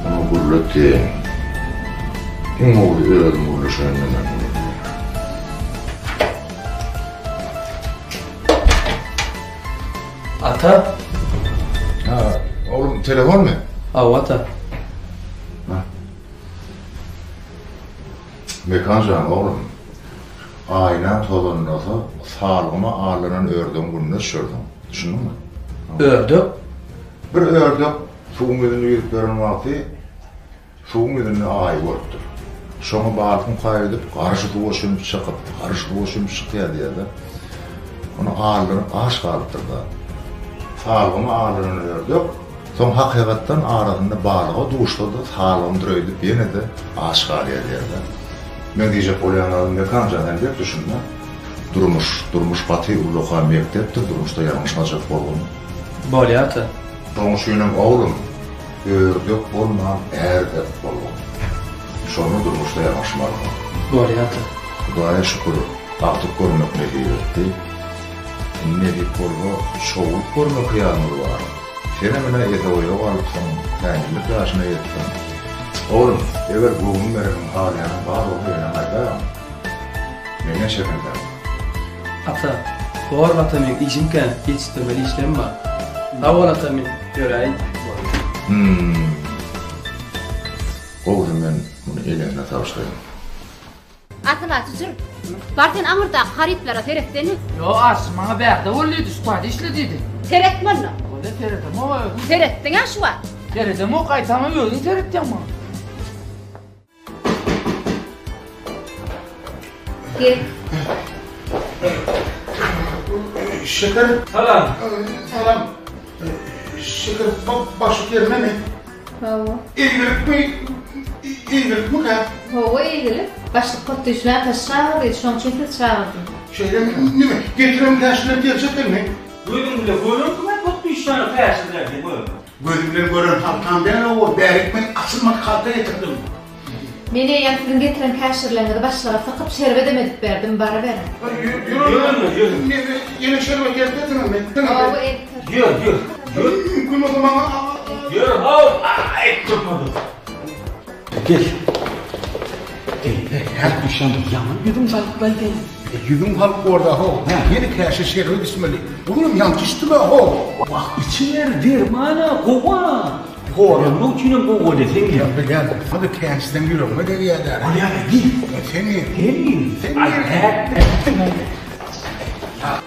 oňa gürlet diýeýin. Iň gowusy özüm gürleşeýin-de men muny. Ata. Ha, oglum telefonmy? Hawa ata. Ha. Mekan jan, oglum. Aýna tozanlasa, salgyma aldanan ördegiň gününe düşersiň. Düşündiňmi? Ördek? Bir ördek suwuň ýüzünde ýüzüp ýören wagty suwuň ýüzünde aýy görüpdir. Şoňa balyk mukaýyp edip, garşy suwa çümüp çykyp, garşy suwa çümüp çykýar diýýär-de. Ony aldanyp aç galypdyr-da. Salgyma aldanan ördek soň hakykatdan arasynda balyga duşsa-da salgymdyr öýdüp ýene-de aç galýar diýýär-de. Meň diýjek bolýan zadym Mekan jan sen berk düşünme. Durmuş, durmuş gaty ullakan mekdepdir, durmuşda ýalňyşmajak bolgun. Bolýa ata. Şoň üçinem oglum, ördek bolman ärdek bolgun. Şonda durmuşda ýalňyşmarsyň. Bolýa ata. Hudaýa şükür, agtyk görmek nesip etdi. Indi nesip bolsa, çowluk görmek hyýalymyz bar. Senem ine ese-boýa galypsyň, kämillik ýaşyna ýetdiň. Oglum, eger göwnüň bereniň, halaýanyň bar bolsa eneňe aýdaýaň. Menden çekinseň. Ata, bor ata meň işim kän, ýetişdirmeli işlerim bar. Sag bol ata men ýöräýin. Hum. Gowusy men muny enesine tabşyraýyn. Asyl-a jüjür, bar sen aňyrdaky harytlara seretsene. Ýok Arşy maňa bärde bol diýdi, şu taýda işle diýdi. Seretme onda. Bolýa seredemok özüň. Seretdiň-ä şu wagt. Seredemok gaýtama özüň seretýäň maňa. Gel. Şeker. Salam. Salam. Şeker başlyk ýerindemi? Hawa. Eýgilikmi? Eýgilikmikä? Hawa, eýgilik. Başlyk Potdyşly ataş çagyrdy, şoň üçin sizi çagyrdym. Şeýlemi? Nime, getiren käşirler geljek elmi? Gözüň bile görersiň-ä Potdyşlyny käşirlerdi gör. Gözüm bilen gören haltam däl-ow, bärik men açylmadyk halta getirdim. Men eýýäm siziň getiren käşirleriňizi başlyga sykyp, şerbedem edip berdim, baryberiň. Ýör, ýör. Ýene şerbet eltersiňizmi? Hawa, elterin. Ýör, ýör. Ýör, mümkin bolsa maňa. Ýör, how, aýt durmady. Gel. Eý, her duşanda ýaman ýüzüň salyklaý sen. Ýüzüň salyk borda, how. Ýene käşir şerbet içmeli. Oglum, ýaňky içdim-ä, how. Wah, içiber, derman-a, gowy-a. Horlanmak üçinem gowy bolýar, sen gir. Bilýän, hadi käşirden ýüregime degýär-dä. Bolýar-a, gir. Sen gir. Sen gir. Sen Aý, gir.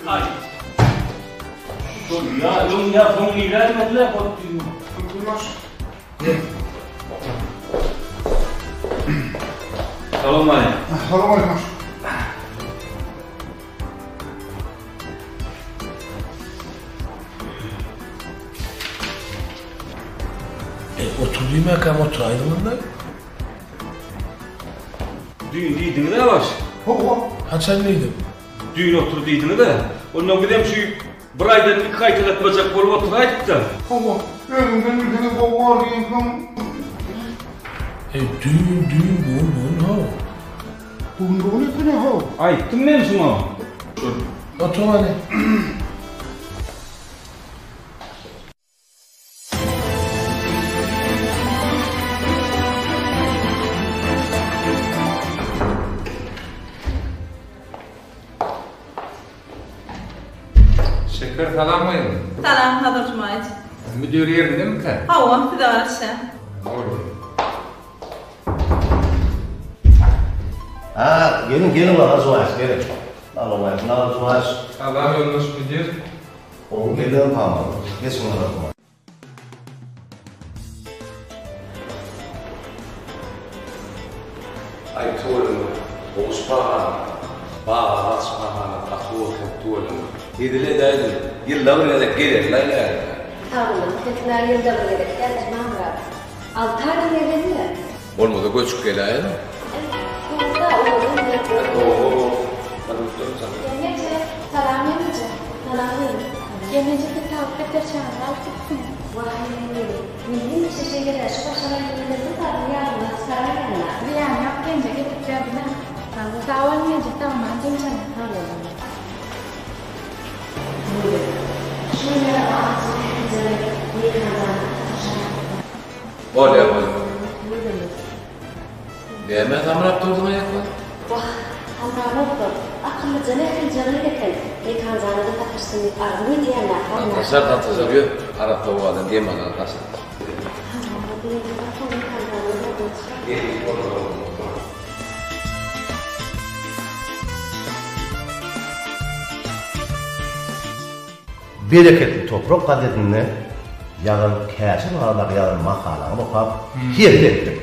Aý. Şol ýa öň ýa soň giräýmediler, hot. Salowmaleýkim. Salowmaleýkim. E, otur diýmäkäm oturaýdyňyz-da. Düýn diýdiňiz-ä baş. Hawa. Haçan diýdim? Düýn otur diýdiňiz-ä. Ondan bizem şu bir aýdan iki gaýtalatmajak bolup oturaýdyk-da. Hawa, özüňden bilseňiz gowy bor diýensoň. E, düýn, düýn, bu gün, bu gün, how. Bu gün, bu gün ekeni, how. Aýtdym men şuňa. Otur hany. Şeker salam gyzym. Salam Hazar Jumaýewiç. Müdir ýerindemikä? Hawa, size garaşýar. Boldy. Ha, geliň, geliň Nazar Jumaýewiç, geliň. Salowmaleýkim Nazar Jumaýewiç. Salam ýoldaş müdir. Gowy geldiňiz Pamyk. Geçiň Nazar Jumaýewiç. Aý tüweleme gowy şypahana Bazar şypahana gaty gowy eken tüweleme. Hezil edäýdim. Ýylda bir gezek geleli-laý bärde. Sag boluň, sesiňä ýylda bir gezek däl Jumamyrat. Alty adam gelende. Bolmasa göçüp geläýerin. Gowuda owadan ýer Oho. Gelneje, salam gelneje. Salam gyzym. Gelneje siz talyp depderçäňizi alyp gidipsiňiz. Waý, men hemişe şeýle-dä, şu başagaýlygy bilen bir zadyň ýadyndan çykaraýýan-a. Zyýany ýok, gelneje getirip berdim-ä. Sag boluň gelneje, sag-aman dynç alyň. Sag boluň. Nurly, şu günler agajyň ählijegi Meýhanjana sataşaýypdyr. Bolýa, bolýa. Näme samrap durduň aýaklar? Wah, samramok-da, akyllyja mährijan gyz eken, Mekanjana-da sataşsyn diýip arzuw edýän-ä, hamma. Sataşar, sataşar, ýör, arassa howadan dem alar, gaçar. Hawa, diýende barka Mekanjanyň ýadyna çykaýdy. Nesip bolsa bolmasa. Bereketli toprak gazetinde ýazan käşir baradaky ýazan makalaňyzy okap hezil etdim.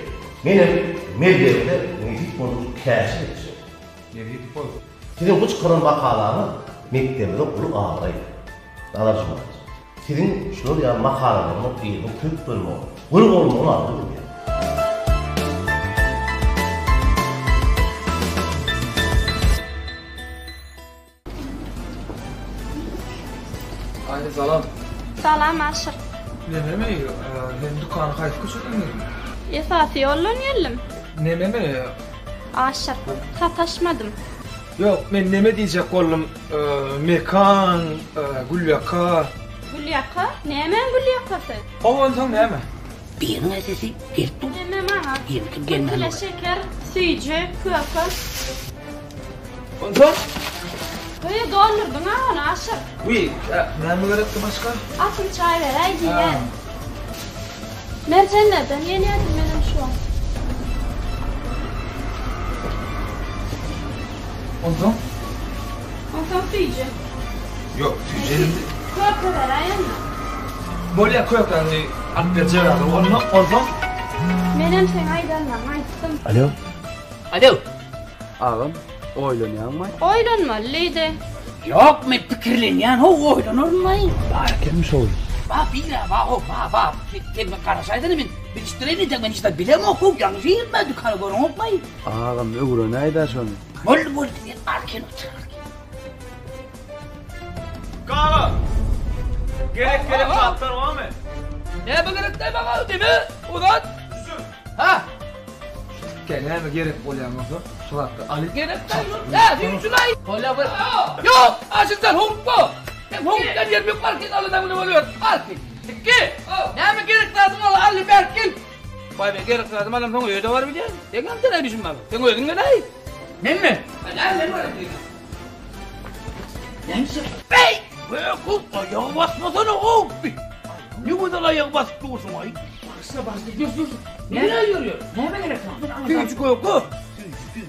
Menem mellekde nesip bolsa şu käşir ekjek. Nesip bolsa. Siziň bu çykaran makalaňyz mekdebimize uly abraý. Nazar Jumaýewiç, siziň şular ýaly makalalaryňyz yzynyň köp bolmagyny, gür bolmagyny arzuw edýän. Aýna salam. Salam Aşyr. Nememi, sen dükana haýsy köçeden geldiň? Esasy ýoldan geldim. Nememi? Aşyr, sataşmadym. Ýok, men neme diýjek boldum, Mekan, Gülýaka. Gülýaka? Nämäň gülýakasy? Hawa, onsoň näme? Biriniň sesi gelip dur. Neme maňa? Biriniňki Bir gelmän kile dur. şeker, süýji, köke. Onsoň? Gyz, doldurdyň-a ony, Aşyr. Wiý, näme gerekdi başga? Atym çaý beräý diýýän. Merjenlerden gelýärdim menem şu wagt. Onsoň? Onsoň süýji. Ýok, süýji elimde. Köke beräý onda. Bolýa kökäňi alyp berjek adam onda, onsoň? Menem seň aýdanlaryňy aýtdym. Alo. Alo. Agam, oýlanýaňmy? Oýlanmaly diýdi. Ýok, men pikirlenýän how, oýlanarynlaý. Bar ekenmi şo gyz? Ba, bir-ä, ba, how, ba, ba. Sen men garaşaýsana, men bilişdireýin entek, men hiç zat bilemok how, ýalňyş girdim-ä dükana, göreňokmaý? Agam, öwrenäý-dä şony. Boldy, boldy, sen arkaýyn otur, arkaýyn. Gaga! Gerek gerek zatlar barmy? Näme gerek däl maňa deme, uzat. Ha? Gel näme gerek bolýan bolsa şu zatlar alyp. Gerek däl. Hä, süýjülaý. Bolýa bir. Ýok, aşykdan howlukma. Sen howlukýan ýerim ýok, arkaýyn aladaň bilen bolýar. Arkaýyn. Tikki. Näme gerek zadyň bar, al bärik gel. Baý men gerek zadymy alamsoň öýe-de baryp bilýän. Sen hem sen düşünme. Sen özüň geläý. Menmi? Näme men baryp diýdim. Näme? Beý! Göküm, aýagy basmasana, ow! Ne gözel aýagy basyp dursuň, aý. Bagyşla, bagyşla, dur, dur. Näme ýörýär? Näme gerek saňa? Süýji köke. Süýji, süýji.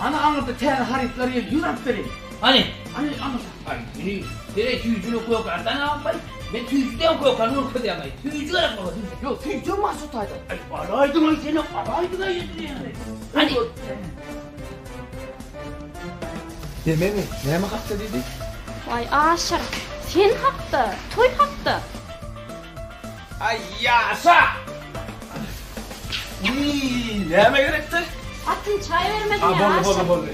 Ana aňyrda täze harytlar geldi, ýür alyp bereýin. Hany? Hany aňyrda. Aý, meni, bereý süýjüli köke, alsana, baý. Men süýji diýen kökeni görkezýän-aý. Süýji gerek maňa, süýji. Ýok, süýjem bar şu taýda. Aý, alaýdyň-aý sen, alaýdyň-aý ýedirin. Hany. Dememi, näme hakda diýdi? Waý, Aşyr, sen hakda, toý hakda. Aý, ýaşa! Wiý, näme gerekdi? Atyň çaý bermediň A, ýa, boldy, Aşyr. boldy, boldy.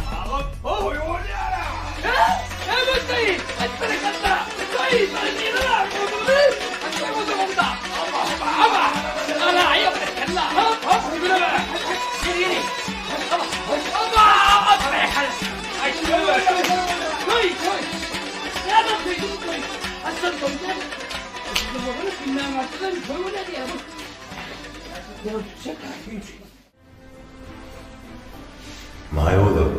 Agam, toý bolýar-a! Hä? Näme toýy? Aý, berekella! Toý, toý diýdiler, gördüňizmi? Aý, toý bolsa gowy-da. Aba, aba, aba! Ala, aý, berekella! Hop, hop, güleme! Gel, gel. Aba, aba, berekella! Aý, toý bolýar. Toý, toý! Näme toý, toý? Haçan toý, näme? Maýa ozal.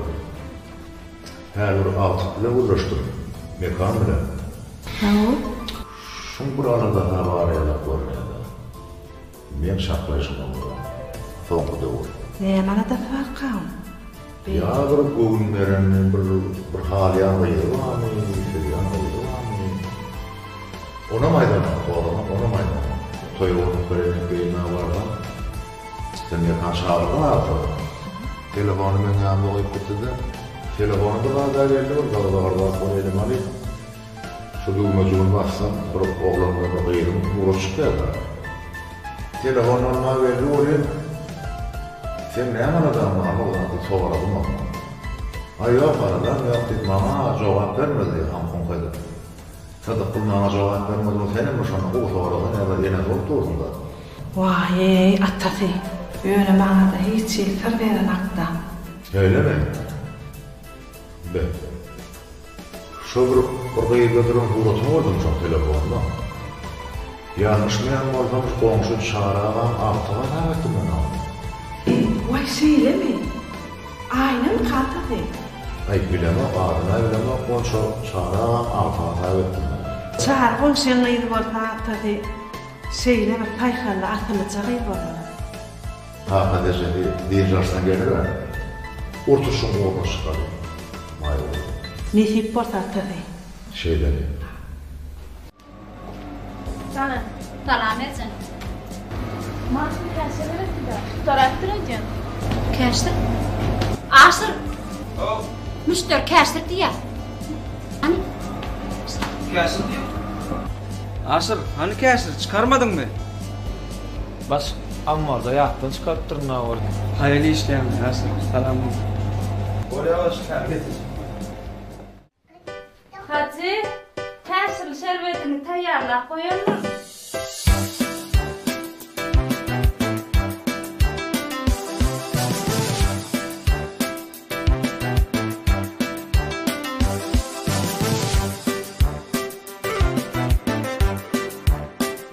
Häzir agtyk bilen gürleşdim. Mekan bilen. Hawa. Şuň bir aladasy-a bar ýalak görünýär-dä. Meň çaklaýşyma görä, soňky döwür. Näme aladasy barka oň? Ýa bir göwün beren bir bir halýan gyzy barmy, söýýän gyzy barmy? Onam aýdanok, soramak onam aýdanok. Toýa bolup bir enek geýmäge barsam, sen Mekan çagyrdyň agtygy. Telefony meň ýanymda goýup gitdi-de, telefony bir zada geldi, bir gyzyga bir zat bolup elime alyp, Şu düwmejigini bassam, bir oglan bilen bir gyzyň suraty çykýar-da. Telefon almaga geldi welin, Seň näme aladaň bar, oglan diýip soradym ondan. Aý, ýok, aladam ýok diýip, maňa jogap bermedi, haňk-huňk edip. Sydykgül maňa jogap bermedi, ol senem bir şonda gowy sorasaň, ýa-da enesi bolup dursuň-da. Waý-eý, atasy, ýöne maňa-da hiç hili syr berenok-da. Şeýlemi? Be. Şo bir bir gyzda duran suratyny gördüm şoň telefonda. Ýalňyşmaýan bolsam şu goňşy Çary agaň agtygy hasap etdim men ony. Waý şeýlemi? Aýnamy kakasy? Aý bilemok adyna bilemok ol şo Çary agaň agtygy hasap etdim men. Çary goňşyň gyzy bolsa atasy şeýle bir saýhally asyllyja gyz bolmaly. Kaka derejesi dynç alşdan gelir-ä. Urtuşyň ugruna çykaly, Maýa gyzym. Nesip bolsa atasy. Şeýdeli. Salam. Salam eje. Maşyn käşir gerekdi-dä. Tutarypdyr öýdýän. Käşir? Aşyr! How. Müşderi käşir diýýär. Hany? Käşir diýýär. Aşyr, hany käşir, çykarmadyňmy? Baş ammarda ýatdan çykarypdyryn a ol. Haýal işleýäňmi Aşyr? Salam. Bolýa baş häzir getir. Hajy, käşirli şerbetiňi taýýarlap goýandyryn.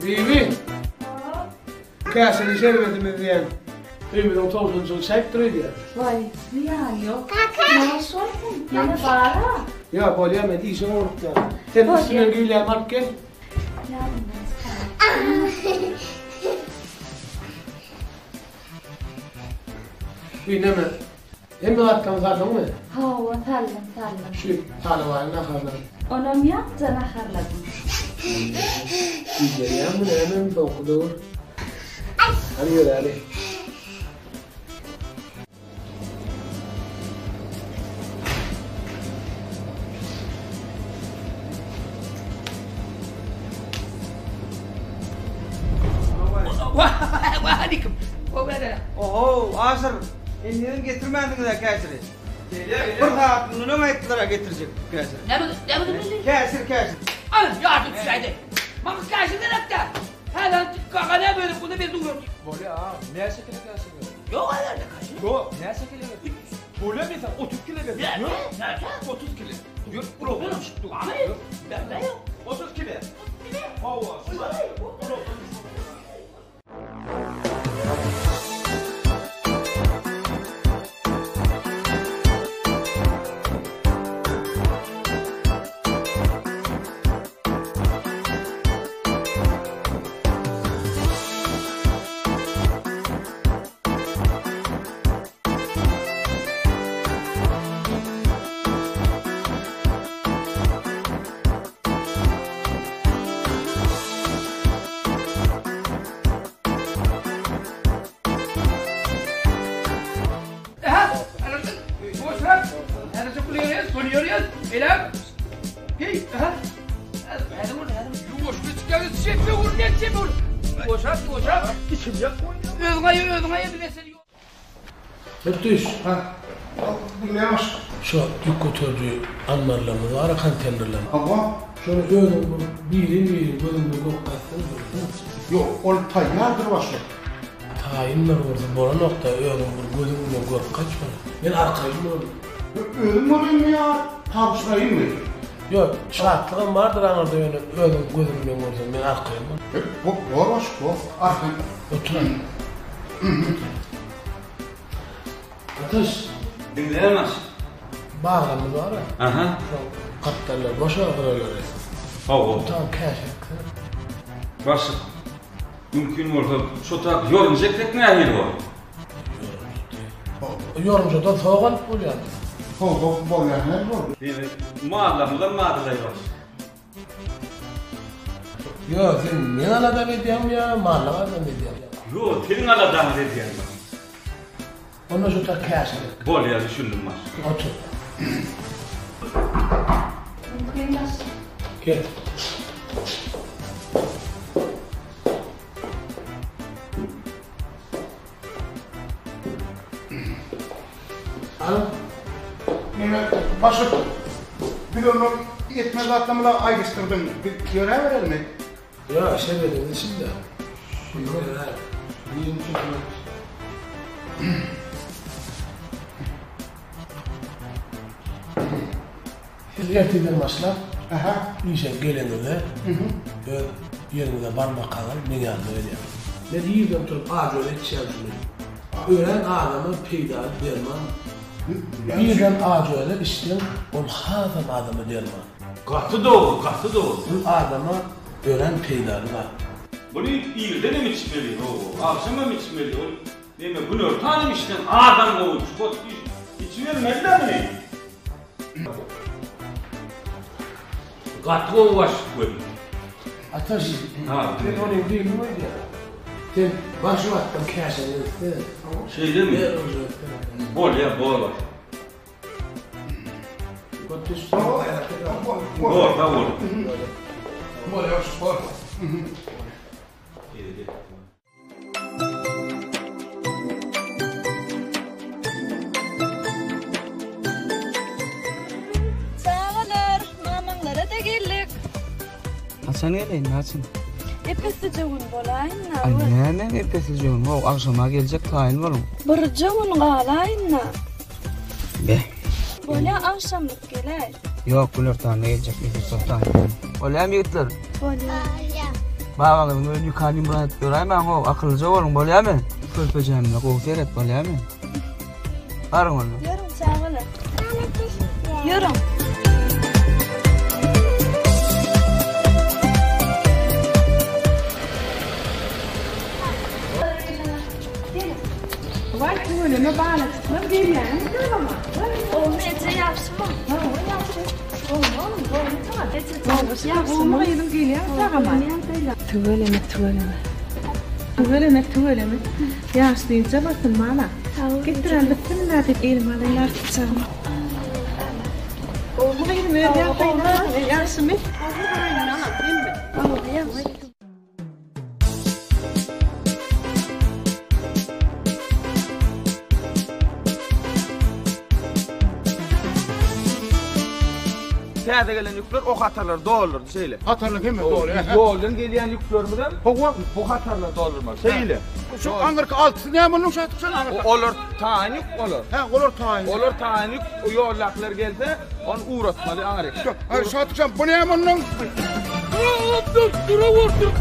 Bibi! Käşirli şerbetimiz diýen öýümiziň towşanjygy çäýyp dur öýdýän. Waý, zyýany ýok. Naş bolsun, ýene bar-a. Ýok, bolýa, men işe howlukýan. Sen üstünden güýlämi alyp gel. Ýadymdan çykarma. Bi neme? Hemme zatlaryňy saldyňmy? Hawa, saldym, saldym. Şu Salybaýyň naharlary. Onam ýapja naharladym. Güýjenýäňmi nämemi soňky döwür? Hany ýöräli. Waleýkim. Oho, Aşyr, indiden getirmändiňiz-ä käşiri. Bir sagat mundan öň aýtdylar-a getirjek käşiri. Näme, näme diýdiň? Käşir, käşir. Al, ýadyň düşäýdi. Maňa käşir gerek-dä. Häzir kaka näme berip, onda men durar. Bolýa, aga, näçe kile käşir gerek? Ýok, häzir käşir. Ýok, näçe kile gerek? Bolýa, men saňa 30 kile berjek. Näçe? Näçe? 30 kile. Ýör, ulagdan düşüp dur. Bärde ýok. 30 kile. 30 kile? Hawa. Ulagdan düşüp dur. Beýläk. Heý, aha. Häzir, häzir boldy, häzir. Ýuwaş, geçip çepe ur, ne çepe ur. Ýuwaşak, ýuwaşak. Içimjek goýun. Özüň aýa, özüň aýa bize sen. Ötüş. Ha. Diňleýän başlyk. Şu ýük göteriji ammarlarymyz bar, konteýnerlerimiz. Hawa. Şony özüň bir birin-birin gözüňde görüp gaýtsaň bolýar. Ýok, ol taýýardyr başlyk. Taýyndyr bolsa bolanok-da, özüň bir gözüň bilen görüp gaýt şony. Men arkaýyn boldum. Özüm bolayynmy ýa tabşyraýynmy? Ýok, şatlygam bardyr aňyrda ýöne özüň gözüň bilen görseň men arkaýyn boldum. Bor başlyk, bor. Arkaýyn. Oturan. Ateş. Diňleýän başlyk. Baglarymyz bar-a. Aha. Şoň gapdallary boş-a gyralary. Hawa. Tam käşir. Başlyk, mümkin bolsa şo tarap ýorunja eksek nähili bolar? Ýorunjadan sowuk alyp bolýarmy? Hawa, bolýar, näme boldy? Diýmek, mallarymyzam bardyr-aý başlyk. Ýok, sen meň aladamy edýäňmi ýa mallaň aladamy edýäňmi? Ýok, seniň aladaňy edýän başlyk. Onda şu tak käşir ek. Bolýar, düşündim başlyk. Otur. Mümkin başlyk. Gel. Al. Neme, başlyk, biz ondan ýetmez zatlarymyzy aýdyşdyrdyň. Biz ýöräberelimi? Ýok, şerbediň içinde. Ýöräber. Siz ertirden başlap, işe geleňizde, öz ýeriňize barmakaňyz meň ýanyma gelýäňiz. Men irden turup ajöze içýän şuny. Örän adama peýdaly derman. Irden ajöze içseň, ol hasam adama derman. Gaty dogry, gaty dogry. Bu adama örän peýdaly zat. Muny irdenem içmeli, hawa, agşamam içmeli, ol neme günortanam içseň adam gowy, çukat içibermeli-dä muny. Gaty gowy başlyk welin. Ataş, sen ony bildim öýdýän. Sen baş wagtdan käşene gitse. Şeýlemi? Bolýa, bor başlyk. Bor, sag bol. Bolýa, bor. Çagalar, mamaňlara-da geldik. Haçan geleýin, haçan? Epesije gün bolaýyn-da. Aý, näme epesije gün? How, agşama geljek, taýyn boluň. Birje gün galaýyn-da. Beh. Bolýa, agşamlyk geläý. Ýok, günortanda geljek, nesip bolsa. Bolýamy ýigitler? Bolýa. Babaňyzyň öýüni ýykan ýumran edip ýöräýmäň how, akyllyja boluň, bolýamy? Körpejämize gowy seret, bolýamy? Baryň onda. Ýörüň çagalar. Ýörüň. Waý tüweleme balajyklar gelýäňmi tagama? Gowmy eje ýagşymy? Hawa ýagşy. Gowmy oglum gowmy saňa? Eje jan ýagşymy? Gowmy gyzym gelýäňmi tagama? Tüweleme tüweleme. Tüweleme tüweleme. Ýaş dynja bolsun bala. Getiren bitsinler diýip elime alaýyn artykjagymy. Gowmy gyzym öz ýagdaýyň ýagşymy? Gowmy gyzym Hawa ýagşy. Täze gelen ýükler o hatarlary doldurdy şeýle. Hatarlaryň hemmesi doly. Ýoldan gelýän ýüklerimizem Hawa. bu hatarlary doldurmaly. Şeýle. Şu aňyrky altysy näme onuň şatyk şol aňyrky? Olar taýyn ýük olar. Hä, olar taýyn. Olar taýyn ýük, ýoldakylar gelse, Ony ugratmaly aňryk. Aý Şatykjan bu näme onnoň? Dur, dur, dur, dur.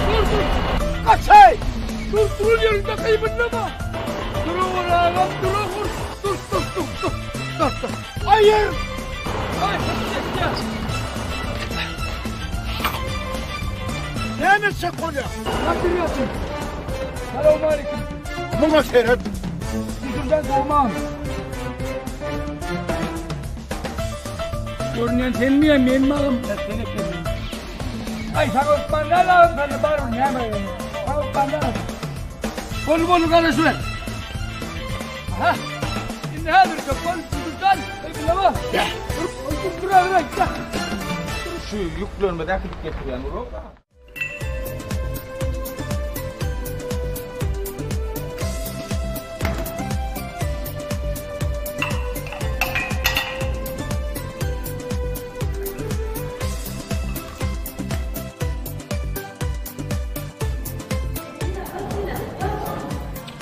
Dur, dur. Gaçaý! Dur, dur ýerinde gyýbyllama. Dur, agam, dur, dur. Dur, dur, dur, dur. Dur, dur. Aýyr! Aý, çekýär. Näme etjek bolýaň? Näme Salowmaleýkim. Muňa seret. Müdürden gowmam. Görünýän senmi ýa menmi agam? Sen ekeniň. Aý saňa hökman näme lazym sende bar bir näme? Saňa hökman näme? Bol bol garaşyber. Aha. Indi häzir köp bol müdürden. Eý bileme. Şu ýüklerimizi äkidip getirýän ulag.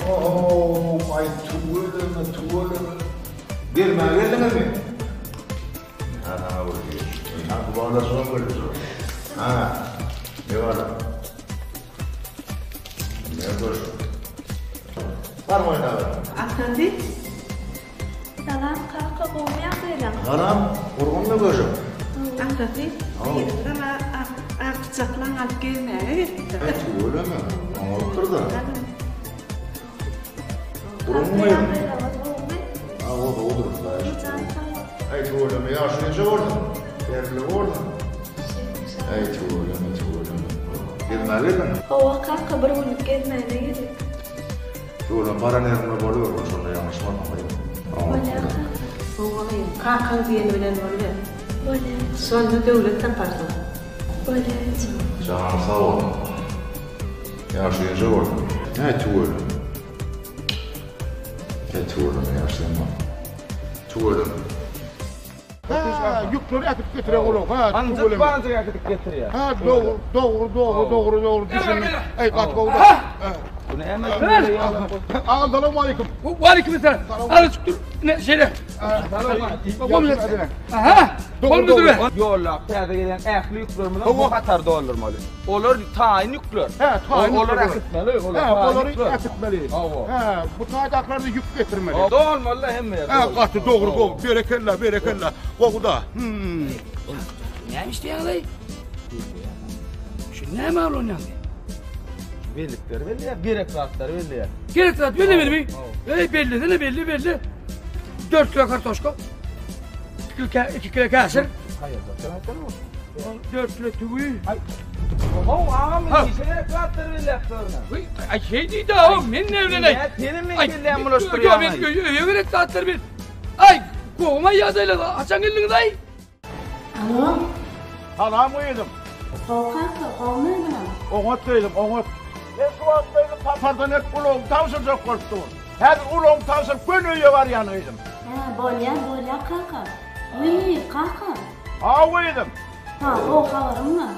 Ohow, aý tüweleme, tüweleme. Gelmäge geldiňizmi? Ha, saňa bir geç. Ha, bu balalar geldi. Ha, ne bar? Ne gör? Bar oýnaber. Atasy. Salam kaka gowmy ýagdaýlaň? Salam, gurgunmy göžüm? Atasy, gyzlar agtyjaklaň alyp gezmäge gelipdir. Aý tüweleme, oňarypdyr-da. Gurgunmy gyzym? Hawa, gowudyr, Hudaýa şükür. Aý tüweleme, ýaşy näçe bolsun? Berkli bolsun. Aý tüweleme, tüweleme. Gezmäge geldiňmi? Hawa kaka, bir günlük gezmäne geldik. Ýola baran ýeriňde boluber, şonda ýalňyşmarsyň gyzym. Bolýar kaka. Hawa gyzym, kakaň diýeni bilen boluber. Bolýar. Şonda döwlet taparsyň. Bolýar eje. Janyň sag bolsun. Ýaşy ýeňje bolsun. Äý tüweleme. Äý tüweleme ýaşy sen bol. Tüweleme. Hä, ýükleri äkidip getiren ulag, hä, tüweleme. Banjyk äkidip getirýär. Hä, dogry, dogry, dogry, dogry, dogry, düşündim. Eý, gaty gowy da. Bu näme? Agam, salowmaleýkim. Waleýkim salam. Azajyk dur. Ine, şeýle. Aha, Dogry, dogry. Ýollap täze gelen ähli ýüklerimizi bu hatar doldurmaly. Olar taýyn ýükler. Hä, taýyn ýükler. Olary äkitmeli. Hä, olary äkitmeli. Hä, bu taýdakylarda ýük getirmeli. Dolmaly hemme ýer. Hä, gaty dogry, gowy. Berekella, berekella. Gowy-da. Hmm. Näme işleýäňiz-aý? Şu näme alonýaň? Bellikleri belleýär, gerek zatlary belleýär. Gerek zat bellemelimi? Eý, bellesene, belli, belli. 4 kilo kartoşka. 2 kilo käşir. 4 kilo tüwi. Aý, Oho, agam, işe gerek zatlary belläp durna. Aý, şey diýdi, agam, men ne bilen aý. Senin men kelläm bulaşdyrýaň. Ýok, men öýe gerek zatlary bil. Aý, gowuma ýagdaýlar, haçan geldiňiz aý? Alo. Salam gyzym. Gowy kaka, gowumy özüňem? Oňat gyzym, oňat. Men şu wagt gyzym sapardan et ulagymy tabşyrjak bolup durun. Häzir ulagymy tabşyryp göni öýe barýan gyzym. Hä, bolýa, bolýa kaka. Wiý, kaka. Haw gyzym. Ha, gowy habarym bar.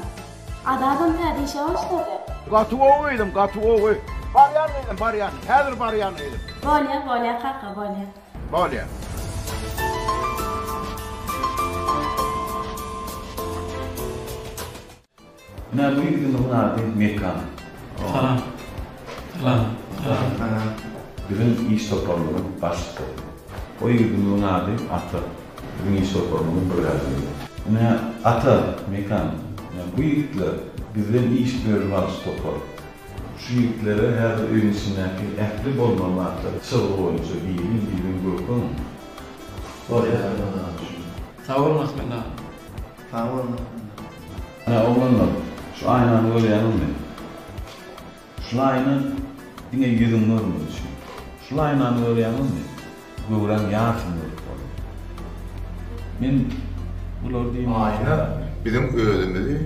Azadam täze işe başlady. Gaty gowy gyzym, gaty gowy. Barýan gyzym, barýan. Häzir barýan gyzym. Bolýa, bolýa kaka, bolýa. Bolýa. Ine bu ýigidimiziň ady Mekan. Salam. Salam. Salam. Biziň iş toparymyzyň başlygy. O ýigidimiziň ady Ata. Biziň iş toparymyzyň brigadiri. Ine Ata, Mekan, ine bu ýigitler bizden iş bölüp alyş topar. Şu ýigitlere häzir öýüň içindäki ähli bolmaly zatlary çyzgy boýunça birin-birin görkeziň. Bolýar. Sag boluň Ahmet aga. Sag boluň. Ine oglanlar, şu aýnany görýäňizmi? Şul aýna diňe ýüzüňi görmek üçin. Şul aýnany görýäňizmi? Göwräň ýarsyny görüp bolýar. Men bulary diýmek Aýna biziň özümizi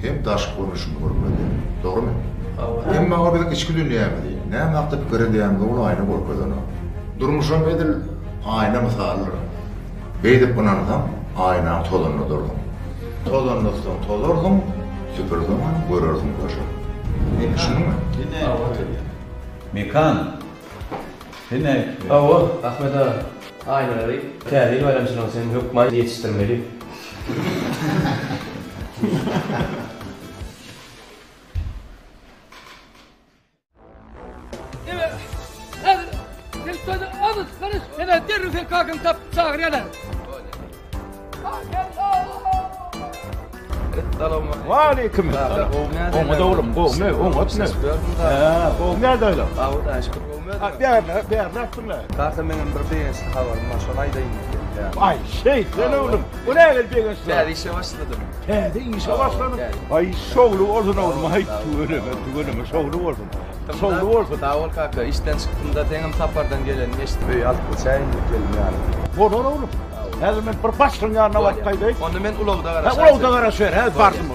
hem daşky görnüşimizi görkezýär. Dogrumy? Emma ol biziň içki dünýämizi, näme hakda pikir edýänimizi ol aýna görkezenok. Durmuşam edil aýna mysalydyr. Beýdip ynansaň, aýnaň tozanynda dursuň. Tozanlatsaň tozarsyň, süpürseňem görersiň köşe. Düşündiňmi? Mekan, sen nädip? Hawa, Ahmet aga, aýnalary Täze ýyl baýramçylygyna sen hökman ýetişdirmeli. Waleýkim essalam. Oňat oglum, gowmy? Oňatmy? Hä, gowmy ýagdaýlar? Hudaýa şükür, gowmy? Bärde, bärde atdyňlar. Kaka, meňem bir begençli habarym bar, şony aýdaýyn diýdim. Aý, şeýtsen oglum. Bu nähili begençli? Täze işe başladym. Täze işe başladyň? Aý, şowly bolsun oglum, aý, tüweleme, tüweleme, şowly bolsun. Şowly bolsun. Sag bol kaka, işden çykdym-da, seňem sapardan geleniňi eşidip öýe alyp geçäýin diýip geldim ýaly. Bolar oglum. Häzir men bir başlygyň ýanyna baryp gaýdaýyn. Onda men ulagda garaşaýyn. Hä, ulagda garaşyber, hä, bardym.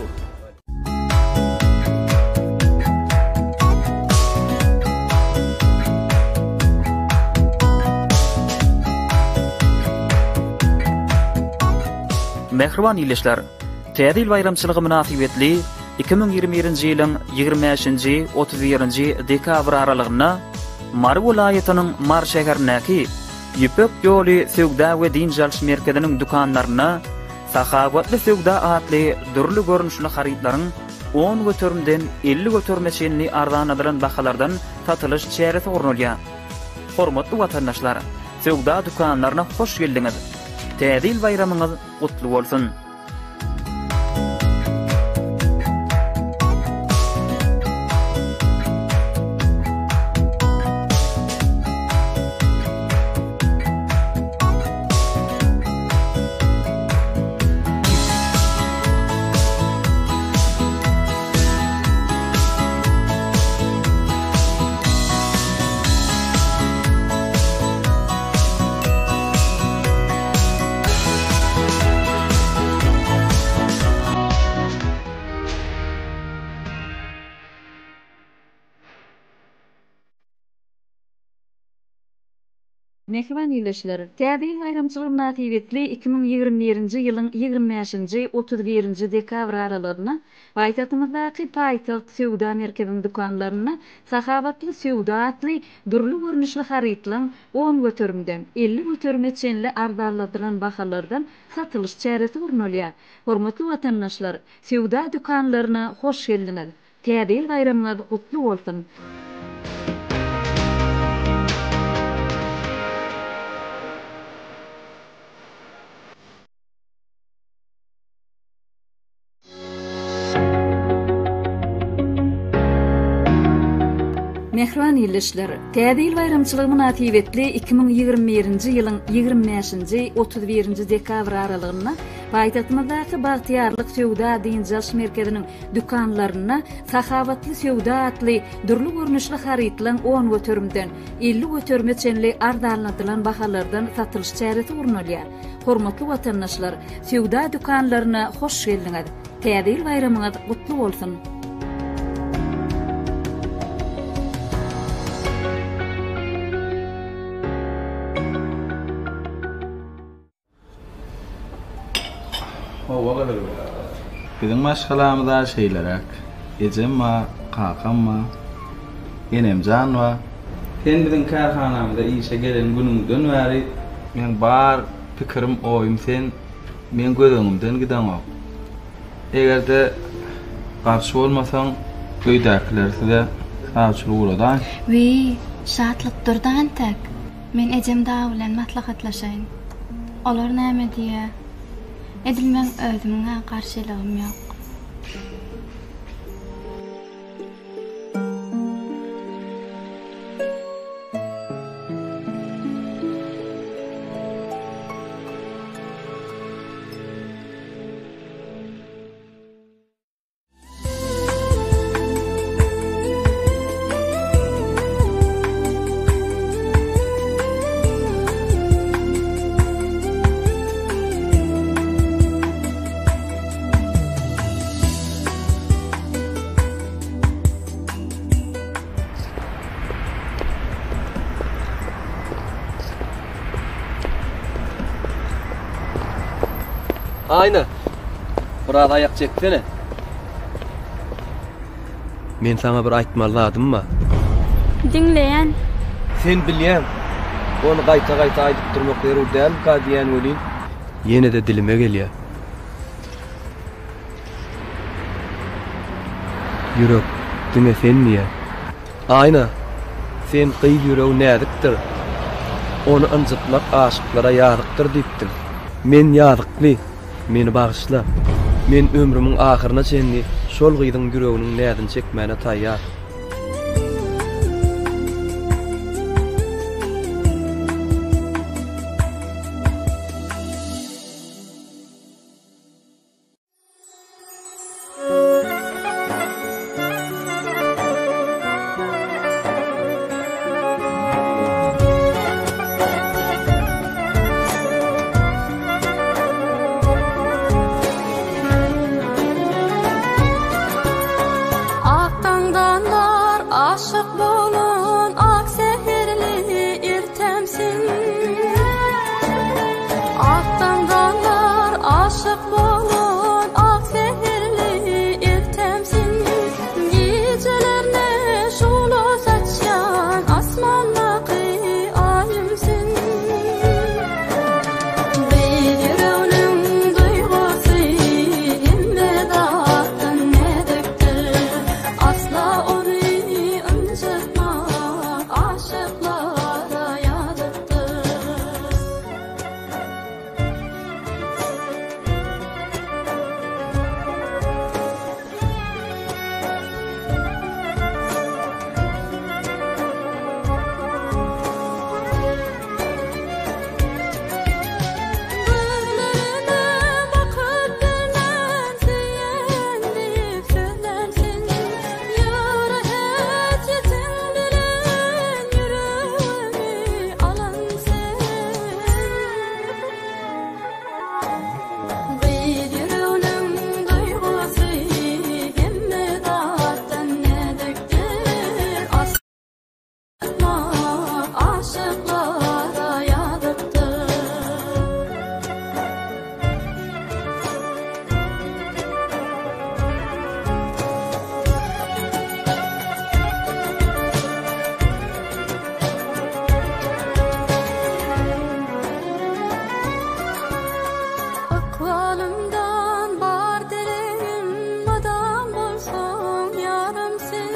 Mähriban ildeşler! Täze ýyl baýramçylygy mynasybetli 2021-nji ýylyň 25-nji, 31-nji dekabr aralygynda Mary welaýatynyň Mary şäherindäki Ýüpek ýoly söwda we dynç alyş merkeziniň dükanlarynda Sahawatly söwda atly dürli görnüşli harytlaryň on göterimden 50 göterime çenli arzanladylan bahalardan satylyş çäresi gurnalýar. Hormatly watandaşlar, söwda dükanlaryna hoş geldiňiz! Täze ýyl baýramyňyz gutly bolsun! Mähriban ildeşler! Täze ýyl baýramçylygy mynasybetli 2021-nji ýylyň 25-nji, 31-nji dekabr aralarynda paýtagtymyzdaky Paýtagt söwda merkeziniň dükanlarynda Sahawatly söwda atly dürli görnüşli harytlaryň on göterimden, 50 göterime çenli arzanladylan bahalardan satylyş çäresi gurnalýar. Hormatly watandaşlar, söwda dükanlaryna hoş geldiňiz! Täze ýyl baýramyňyz gutly bolsun! Mähriban ildeşler! Täze ýyl baýramçylygy mynasybetli 2021-nji ýylyň 25-nji, 31-nji dekabr aralygynda paýtagtymyzdaky Bagtyýarlyk söwda-dynç alyş merkeziniň dükanlarynda Sahawatly söwda atly dürli görnüşli harytlaryň on göterimden, 50 göterime çenli arzanladylan bahalardan satylyş çäresi gurnalýar. Hormatly watandaşlar, söwda dükanlaryna hoş geldiňiz! Täze ýyl baýramyňyz gutly bolsun! Hawa gyzym. Biziň maşgalamyz-a şeýleräk. Ejem bar, kakam bar, enemjan bar. Sen biziň kärhanamyza işe gelen günüňden bäri meň bar pikirim, oýum sen meň göz öňümden gideňok. Eger-de garşy bolmasaň, öýdäkileri size sawçylyk ugradaýyn. Wiý, Şatlyk durdy antak. Men ejem dagy bilen maslahatlaşaýyn. Olar näme diýýär? Edil meň özümiň-ä garşylygym ýok. Aýna, biraz aýak çeksene. Men saňa bir aýtmaly zadym bar. Diňleýän. Sen bilýäň, ony gaýta-gaýta aýdyp durmak zerur dälmika diýýän welin, ýene-de dilime gelýär. Ýürek diňe sen diýýär. Aýna, sen gyz ýüregi näzikdir, ony ynjytmak aşyklara ýazykdyr diýipdiň. Men ýazykly, meni bagyşla. Men ömrümiň ahyryna çenli şol gyzyň ýüreginiň näzini çekmäne taýýar. Aşyk bolan ak säherli ertäm sen. Atdan galar aşyk bolan ak säherli ertäm sen. Gijelerne şugla saçýan asmandaky Aýym sen. Gyz ýüreginiň duýgusy hemme zatdan näzikdir. Asla ony ynjytmak aşyklara ýazykdyr. Gözlerime bakyp bilmän söýen diýip sözlärsiň. Ýar hesretiň bilen ýüregimi alan sen. Gyz ýüreginiň duýgusy hemme zatdan näzikdir. Asla aşyklara ýazykdyr. Ykbalymdan bar dilegim mydam bolsaň ýarym sen.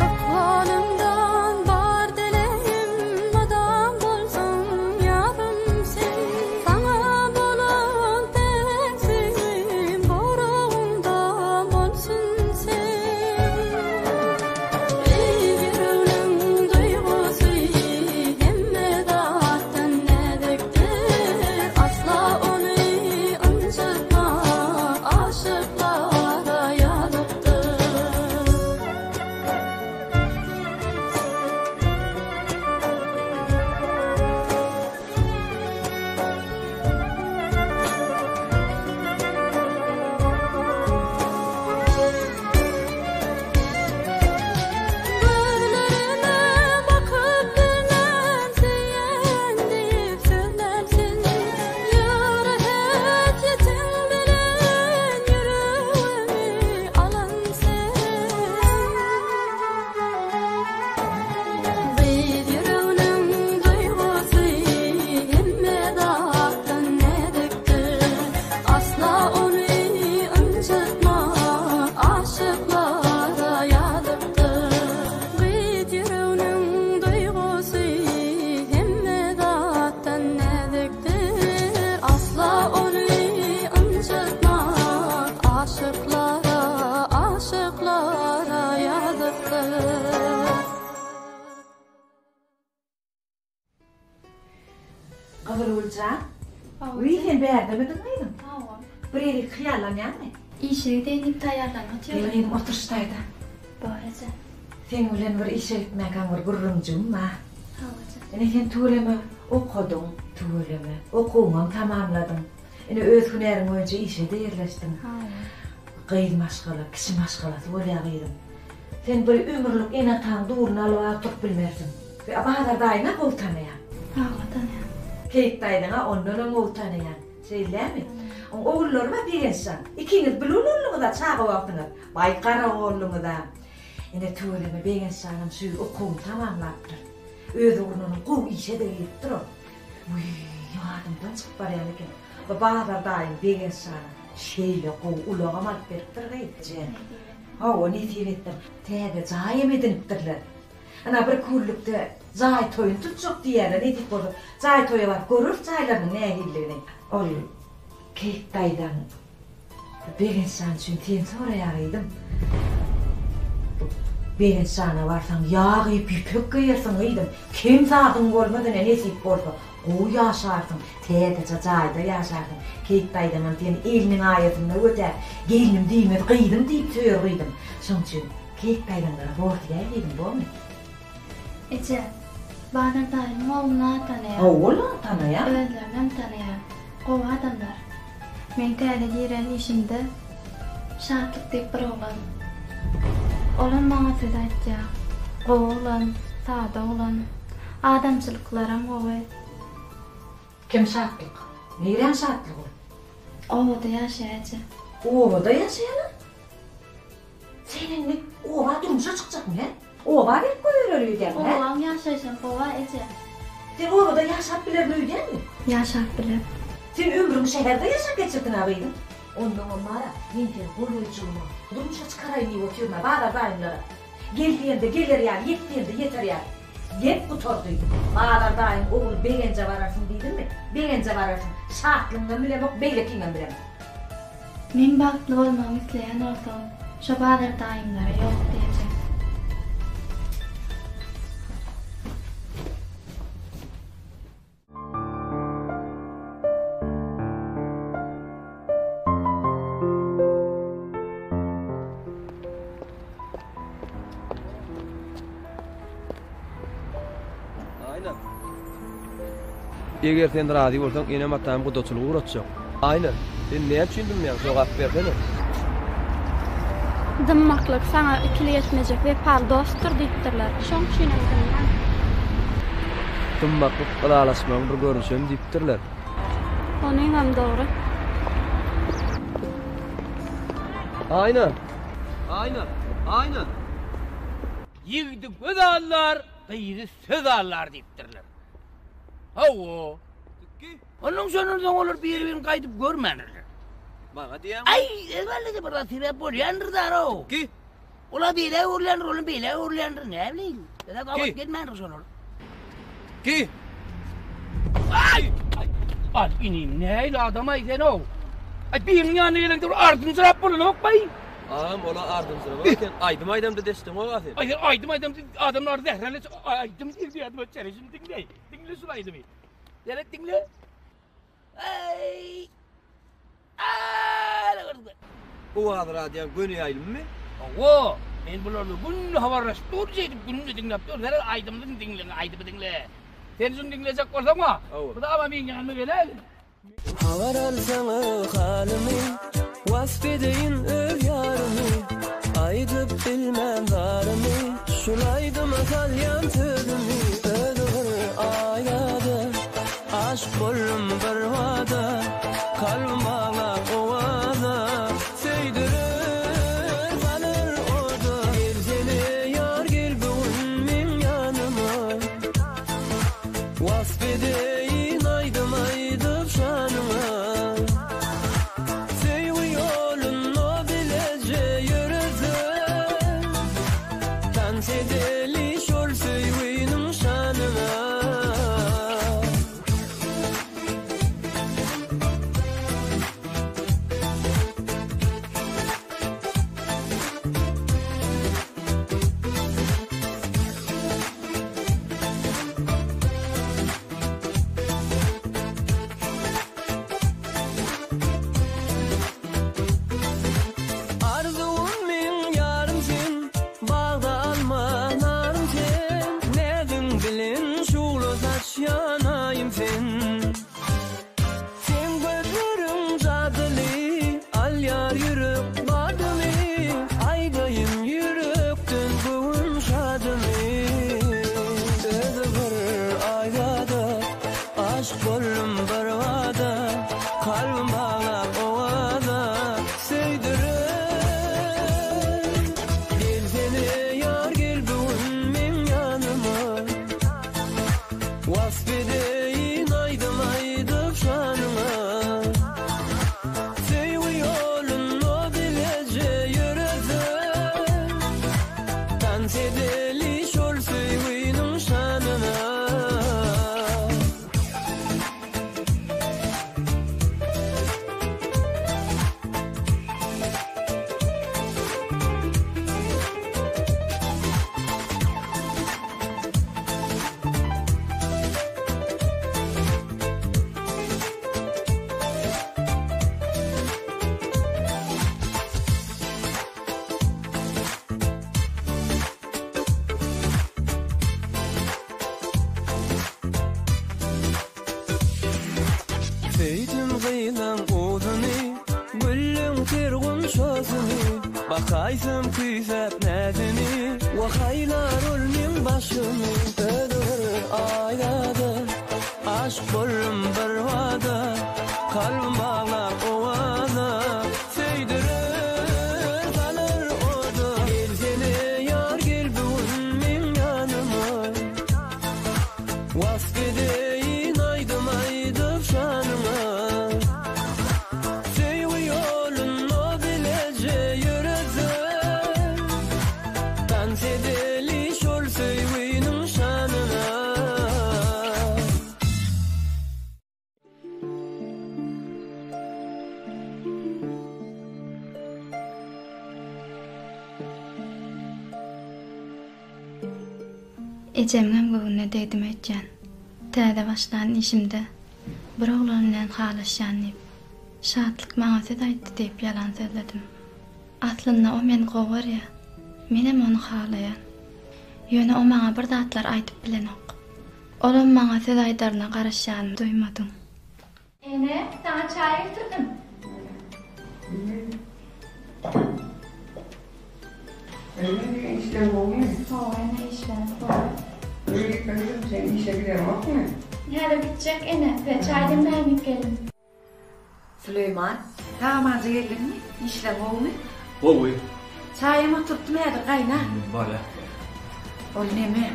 Ykbalymdan bar dilegim mydam bolsaň ýarym sen. Saňa bolan päk söýgim goragyňda bolsun sen. Gyz ýüreginiň duýgusy hemme zatdan näzikdir. Asla ony ynjytmak aşyklara ýazykdyr. Gözlerime bakyp bilmän söýen diýip sözlärsiň. Ýar hesretiň bilen ýüregimi alan sen. Gyz ýüreginiň duýgusy hemme zatdan näzikdir. Asla ony ynjytmak aşyklara ýazykdyr. Gyz ýüreginiň duýgusy hemme zatdan näzikdir. Asla ony ynjytmak aşyklara, aşyklara ýazykdyr. Gyzylgül jan, wiý sen bärdemidiň gyzym? Hawa. Bir ýerik hyýallanýaňmy? Işe gideýin diýip taýýarlanyp otyrdym. Gel gyzym otur şu taýda. Bor eje. Seň bilen bir işe gitmäkäň bir gürrüňjigim bar. Hawa eje. Ine sen tüweleme okadyň, tüweleme. Okuwyňam tamamladyň. Ine öz hünäriň boýunça işe-de ýerleşdiň. Hawa. Gyz maşgala, kişi maşgalasy bolýar gyzym. Sen bir ömürlik ene-ataň duruny alyp oturyp bilmersiň. Bazar daýyňa gowy tanaýaň. Hawa tanaýan. Keýik daýzaňa ondanam gowy tanaýaň. Şeýlemi? Oň ogullary bar Begençjan. Ikiňiz bile ulaldyňyz-a çaga wagtyňyz. Baý garagolluňyz-a. Ine tüweleme Begençjanam şu ýyl okuwyny tamamlapdyr. Öz ugrundanam gowy işe-de giripdir ol. Wiý, ýadymdan çykyp barýan eken. Bu Bazar daýyň Begençjana şeýle gowy ulagam alyp beripdir gyz. Hawa, nesip etsin. Täze jaýam edinipdirler. Ynha, bir küllükde jaý toýuny tutjak diýýärler, nesip bolsa, jaý toýa baryp göreris jaýlarynyň nähililigini. Ol Keýik daýzaň Begenç jan üçin seni soraýar gyzym. Bu Begenç jana barsaň, ýag iýip ýüpek geýersiň gyzym. Kem zadyň bolmaz ine, nesip bolsa, gowy ýaşarsyň, täzeje jaýda ýaşarsyň. Keýik daýzaňam seni eliniň aýasynda götär, gelnim diýmez, gyzym diýip söýer gyzym. Şoň üçin Keýik daýzaňlara bor diýäý gyzym, bormy? Eje, Bazar daýymyň ogluny-a tanaýan. Hawa, tanaýan. Özlerinem tanaýan. Gowy adamlar. Meň täze giren işimde Şatlyk diýip bir oglan. Olam maňa söz aýtýar. Gowy oglan, sada oglan. Adamçylyklaram gowy. Kim Şatlyk? Niräň Şatlygy ol? Obada ýaşaýar eje. Obada ýaşaýana? Sen indi oba durmuşa çykjakmy, hä? Oba gelip goýberer öýdýäňmi, hä? Obaň ýaşaýşam gowy-a eje. Sen obada ýaşap bilerin öýdýäňmi? Ýaşap bilerin. Sen ömrüňi şäherde ýaşap geçirdiň-ä gyzym. Onnoňam bar-a, men seni golaýjygyma durmuşa çykaraýyn diýip otyryn-a, Bazar daýymlara. Gel diýende geler ýaly, ýet diýende ýeter ýaly. Gep gutardy. Bazar daýyň ogly Begenje bararsyň diýdimmi? Begenje bararsyň. Şatlygyňam bilemok, beýlekiňem bilemok. Meň bagtly bolmagymy isleýän bolsaň, şo Bazar daýymlara ýok diýjek. Aýna. Eger sen razy bolsaň, enem-atam gudaçylyga ugratjak. Aýna, sen näme üçin dymýaň, jogap bersene. Dymmaklyk saňa ikilik etmejek wepaly dostdur diýipdirler. Şoň üçinem dymýan. Dymmaklyk ylalaşmagyň bir görnüşem diýipdirler. Onyňam dogry. Aýna! Aýna! Aýna! Ýigidi göz aldar, gyzy söz aldar diýipdirler. Hawa. Ondan şondan soň olar bir-birini gaýdyp görmändirler. Maňa diýýäňmi? Aý, elbetde bir zat sebäp bolýandyr da-ow. Ki? Olar beýle öwrülýändir, olar beýle öwrülýändir, näbileýin. Bize gabat gelmändir şolar. Ki? Aý! Al inim, nähili adam-aý sen-ow? Aý, biriniň ýanyna geleňde bir ardynjyrap bolanok-baý. Agam, ola ardynjyrama sen aýdym aýdamda deşdiň-ow-a sen. Aý, sen aýdym aýdamda adamlary zähreli aýdym diýip ýadyma düşýär, şuny diňle, diňle şul aýdymy. Seret diňle. Aý! Owaz radioň göni ýaýlymymy? Hawa, men bularla günde habarlaşyp dur şeýdip günde diňläp dur. Seret aýdymyny diňle, aýdymy diňle. Sen şuny diňlejek bolsaň-a, bu dama meň ýanyma geläýgin. Habar alsaňa halymy, Wasp edeýin öz ýarymy, Aýdyp bilmän zarymy, Şul aýdyma salýan sözümi, Özi bir aýnada, Aşyk boldum birbada, Kalbym baglap owaza, Söýdürer, salar oda. Gelsene ýar gel bu gün meň ýanyma, Wasp edeýin aýdym aýdyp şanyňa. Söýgi ýolunda bileje ýöresek, Tans edeli şol söýginiň şanyna. Arzuwym meň ýarym sen, Bagda alma narym sen, Näziň bilen şugla saçýan aýym sen. Seň gözleriň jadyly, Alýar ýürek badymy, Aýdaýyn ýürekden göwün şadymy. Özi bir aýzada, Aşyk boldum birbada, Kalbym baglap owaza, Söýdürer. Gelsene ýar gel bu gün meň ýanyma. Wasp edeýin aýdym aýdyp şanyňa. Söýgi ýolunda bileje ýöresek. Tans edeli şol söýginiň şanyna. Haýsam küýsäp näzini, Wah aýlar ol meň başymy. Özi bir aýzada, Aşyk boldum bir bada, Kalbym baglap owaza, Söýdürer salar oda. Gelsene ýar gel bu gün meň ýanyma, Wasp edeýin aýdym aýdyp şanyňa. Söýgi ýolunda bileje ýöresek, Tans edeli şol söýginiň şanyna. Ejemiňem göwnüne degdim öýtýän. Täze başlan işimde bir oglan bilen halaşýan diýip, Şatlyk maňa söz aýtdy diýip ýalan sözledim. Aslynda o meni gowy görýär. Menem ony halaýan. Ýöne o maňa bir zatlar aýdyp bilenok. Olam maňa söz aýdaryna garaşýanymy duýmadyň. Ene, saňa çaý getirdim. Ene, işler gowumy? Hawa, ene, işlerim gowy. Gyzym, sen işe gideňokmy? Häzir gitjek, ene. Size çaý demläýin diýip geldim. Süleýman, sag-amanja geldiňmi? Işleň gowumy? Gowy. Çaýam oturtdym häzir gaýnar. Bolýa. Ol neme,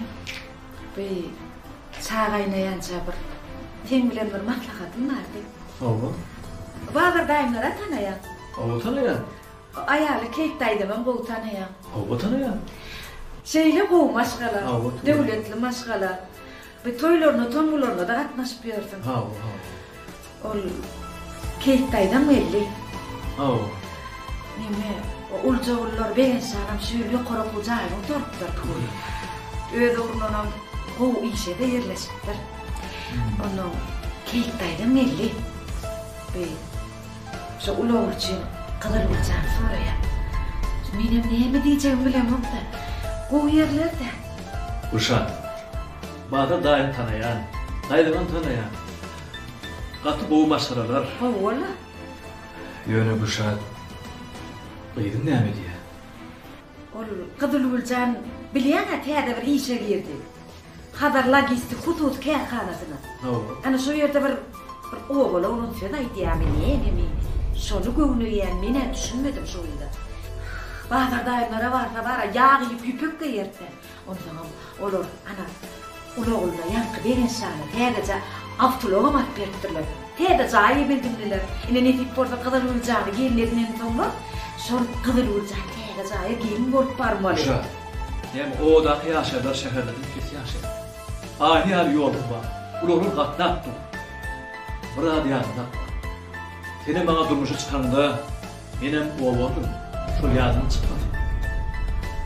bi çaý gaýnaýança bir seň bilen bir maslahatym bardy. Hawa. Bazar daýymlar-a tanaýaň. Hawa tanaýan. Aýaly Keýik daýzamam gowy tanaýaň. Hawa tanaýan. Şeýle gowy maşgala, Hawa, tüweleme. döwletli maşgala. Bi toýlaryna, tomgularyna-da gatnaşyp ýörsüň. Hawa, hawa. Ol Keýik daýzam geldi. Hawa. Neme, o ulja-ullar Begenç janam şu ýyl ýokary okuw jaýyny gutarypdyr. Öz ugrundanam gowy işe-de ýerleşipdir. Onnoň Keýik daýzam geldi. Bi şo uly ogly üçin Gyzylgül jany soraýar. Menem näme diýjegimi bilemok-da. Gowy ýerler-dä. Gülşat, Bazar daýyny tanaýan, daýzaňam tanaýan. Gaty gowy maşgalalar. Gowy walla. Ýöne Gülşat gyzyň näme diýýär? Ol Gyzylgüljan bilýäň-ä täze bir işe girdi. Hazar logistik hususy kärhanasyna. Hawa. Ana şo ýerde bir bir obaly oglan söz aýdýarmy nämemi, şony göwneýän men-ä düşünmedim şo gyza. Bazar daýymlara barsa bar-a ýag iýip ýüpek geýerdi. Onsoňam olar, ana, uly ogluna ýaňky Begençjana täzeje awtoulagam alyp beripdirler. Täze jaý edindiler. Indi nesip bolsa Gyzylgüljany gelin edinensoňlar, şol Gyzylgüljan täze jaýa gelin bolup barmaly. Gülşat, näme, obadaky ýaşaýjylar şäherlerden pes ýaşaýar. Aýna ýaly ýolumyz bar. Ulaglar gatnap dur. Bir zady ýadyňda sakla. Senem maňa durmuşa çykanyňda, Menem obalydyr, şol ýadyňdan çykmasyn.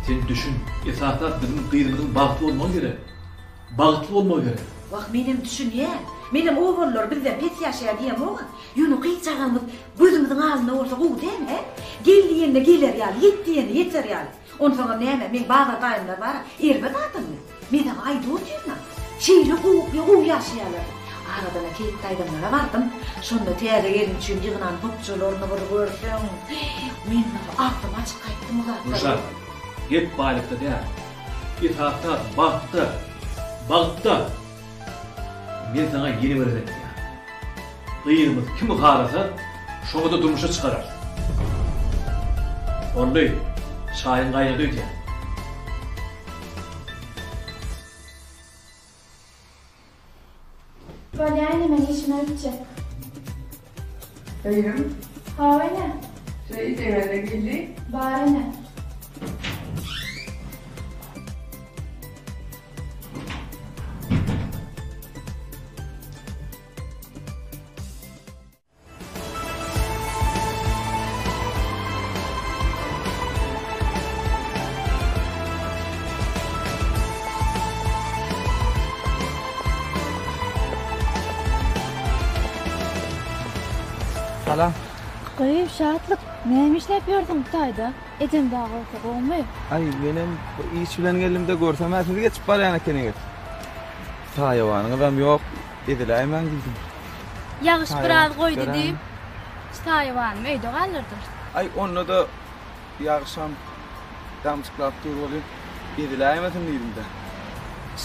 Sen düşün, esasy zat biziň gyzymyzyň bagtly bolmagy gerek. Bagtly bolmagy gerek. Wah, menem düşünýän. Menem obalylar bizden pes ýaşaýar diýemog-a. Ýöne gyzjagazymyz gözümiziň alnynda bolsa gowy dälmi, hä? Gel diýende geler ýaly, ýet diýende ýeter ýaly. Onsoňam näme, meň bazar daýymlar bar-a, erbet adammy? Men saňa aýdyp otyryn-a. Şeýle gowy, gowy ýaşaýarlar. Aradan-a Keýik daýzamlara bardym. Şonda täze gelin üçin ýygnan bukjalaryny bir görseň, men agzym açyk gaýtdym o zatlary. Gülşat, gep baýlykda däl. Esasy zat bagtda. Bagtda! Men saňa ýene bir gezek aýdýan. Gyzymyz kimi halasa, şoňa-da durmuşa çykararys. Boldy, çaýyň gaýnady öýdýän. Bolýa ene, men işime gitjek. Gyzym. Hawa ene. Şu ejeňe-de geldi. Bar ene. Salam. Gyz, Şatlyk, näme işläp ýörsüň bu taýda? Ejem dagy bolsa gowumy? Aý, menem bir iş bilen geldim-de, görsem-ä siz geçip barýan ekeniňiz. Saýawanyňyzam ýok, eziläýmäň diýdim. Ýagyş biraz goýdy diýip, saýawanymy öýde galdyrdym. Aý, onda-da ýagyşam. Gamçyklap dur welin, eziläýmesin diýdim-dä.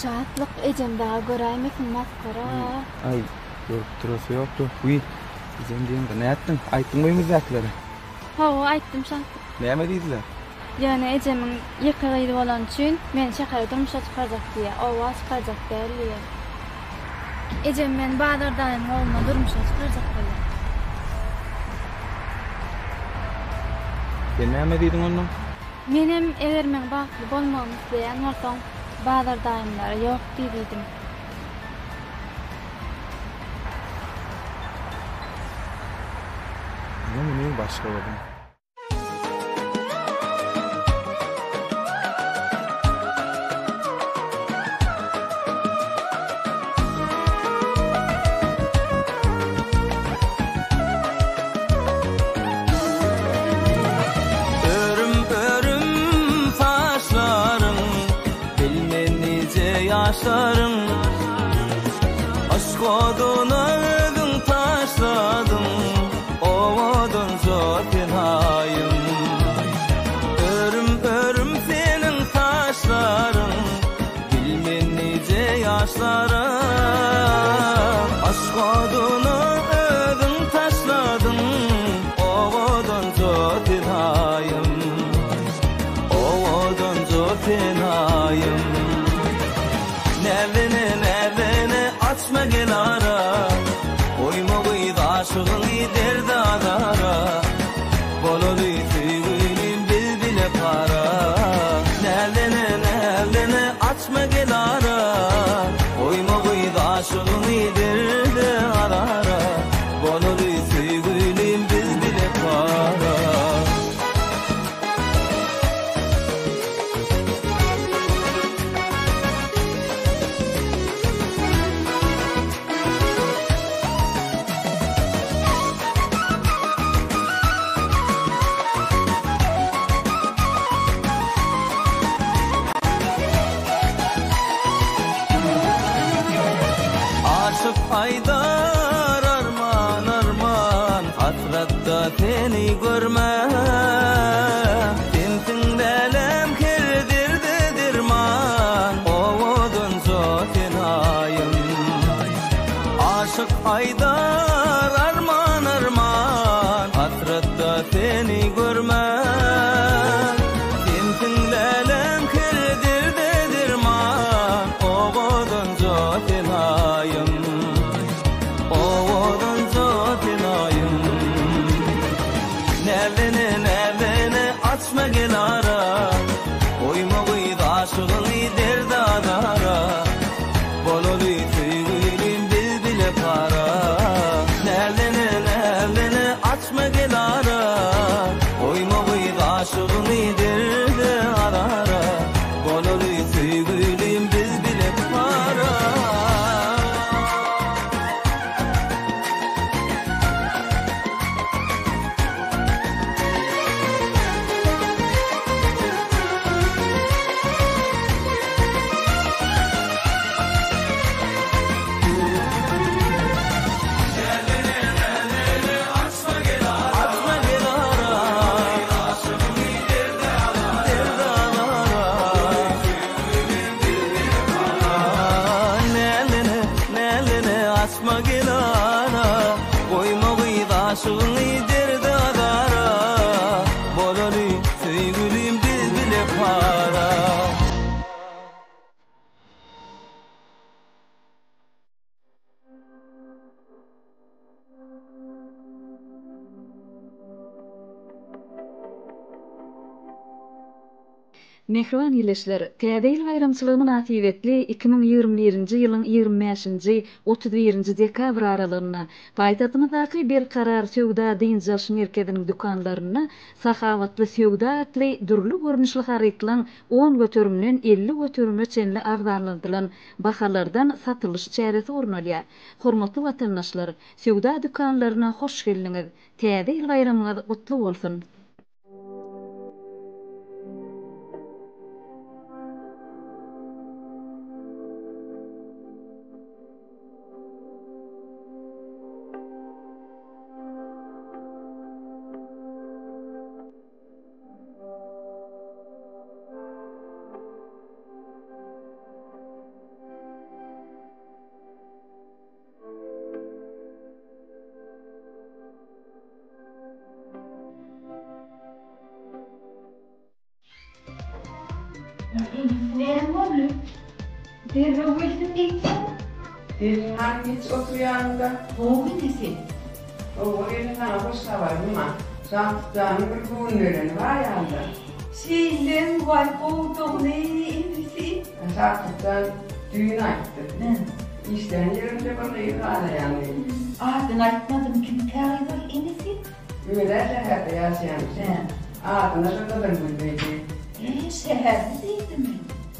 Şatlyk ejem dagy göräýmesin masgara. Aý, görüp durasy ýokdy. Wiý, ejem diýeňde nätdiň? Aýtdyňmy öýüňizdäkilere? Hawa, aýtdym Şatlyk. Näme diýdiler? Ýöne ejemiň ýeke gyzy bolany üçin meni şähere durmuşa çykarjak diýýär, oba çykarjak däl diýýär. Ejem meni Bazar daýymyň ogluna durmuşa çykarjak bolýar. Sen näme diýdiň onnoň? Menem eger meň bagtly bolmagymy isleýän bolsaň, Bazar daýymlara ýok diý diýdim. Ine muny başga bir. Örüm-örüm saçlaryň, bilmen nije ýaşlaryň. Yşk oduna özüň taşladyň, Owadanja senaýym. Örüm-örüm seniň saçlaryň, Bilmen nije ýaşlaryň. Yşk oduna özüň taşladyň, Owadanja senaýym. Owadanja senaýym. Näzini, näzini açma gel ara, Goýma gyz aşygyňy derde-azara. Bolaly söýgülim biz bile para. Näzini, näzini açma gel ara, Goýma gyz aşygyňy derde-azara. Bolaly söýgülim biz bile para. Aşyk aýdar arman arman hasratda seni görmän Sensiň dälem her derde derman Owadanja senaýym Aşyk aýdar arman arman Hasratda seni görmän Sensiň dälem her derde derman Owadanja senaýym Owadanja senaýym Näzini näzini açma gel ara Goýma gyz aşygyňy derde azara Bolaly söýgülim biz bile para Näzini näzini açma gel ara Goýma gyz aşygyňy derde azara Bolaly söýgülim biz bile para. Açma gel ara, Goýma gyz aşygyňy derde azara, Bolaly söýgülim biz bile para. Mähriban ildeşler, Täze ýyl baýramçylygy mynasybetli 2021-nji ýylyň ýigrimi bäşinji, 31-nji dekabr aralygynda paýtagtymyzdaky Berkarar söwda-dynç alyş merkeziniň dükanlarynda Sahawatly söwda atly dürli görnüşli harytlaryň on göterimden 50 göterime çenli arzanladylan bahalardan satylyş çäresi gurnalýar. Hormatly watandaşlar, söwda dükanlaryna hoş geldiňiz! Täze ýyl baýramyňyz gutly bolsun! Enesi näme boldy? Derrew gelsin diýipsiň. Gelin hany geç otur ýanymda. Gowy enesi. Hawa gelin saňa hoş habarym bar. Şatlyk janyň bir göwün bereni bar ýalyda. Şeýlemi waý gowudygyny enesi. Şatlyk jan düýn aýtdy. Işlän ýerimde bir gyz halaýan diýdi. Adyny aýtmadymy kimkä gyz ol enesi? Öz-ä şäherde ýaşaýanmyş. Adyna-da Gyzylgül diýdi. He şäherli diýdimi?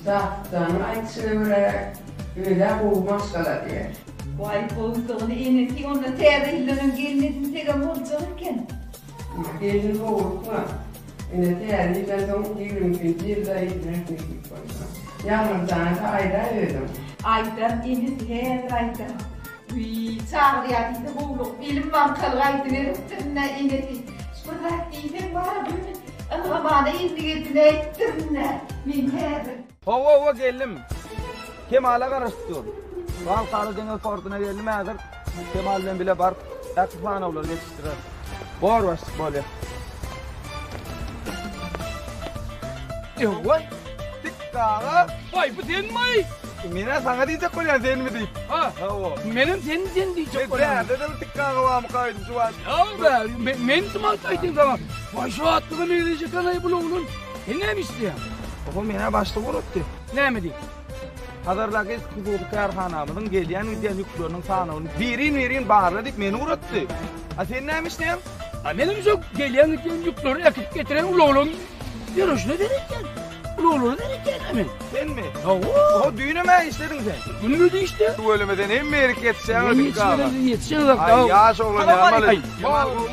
Şatlyk janyň aýdyşyna görä öz-ä gowy maşgala diýýär. Waý gowudygyny enesi onda täze ýyldan öň gelin edinsegem boljak eken. Gelin howlukma. Ine täze ýyldan soň 22-nji ýylda ilmek nesip bolsa. Ýagmyrjana-da aýdaý özüň. Aýdar enesi häzir aýdar. Wiý, çagyrýar diýse howlugyp elim maňkalyk aýdyberipdirin-ä enesi. Şu bir zat diýseň bar-a göni ylgamana endik edinäýipdirin-ä men häzir. Hawa hawa geldim. Kemala garaşyp dur. Halkara deňiz portuna geldim häzir. Kemal bilen bile baryp ähli sanawlary geçişdireris. Bor başlyk bolýa. Ewa! Dik aga! Waý bu senmi? Men-ä saňa diýjek bolýan senmi diýip. Ha. Hawa. Menem sen sen diýjek bolýan. Men bärde-de bir dik aga barmyka öýdüp şu wagt. Ýa be, men kim aýtdym saňa? Waý şu atlyga meňzeş eken-aý bul oglan. Sen näme işleýäň? Oho, men-ä başlyk ugrutdy. Näme diýip? Hazar Logistik hususy kärhanamyzyň gelýän-gidýän ýükleriniň sanawyny birin-birin barla diýip meni ugratdy. A sen näme işleýäň? A menem şo gelýän-gidýän ýükleri äkidip getiren ulaglaryň ýörüşine seretýän. Ulaglara seretýän men. Senmi? Hawa. Oho, düýnem-ä işlediň sen. Günde-de işleýän. Tüweleme sen hemme ýerik ýetişýäň-ä Dikgi aga. Ýetişýän. Aý, ýaş oglan ýamaly.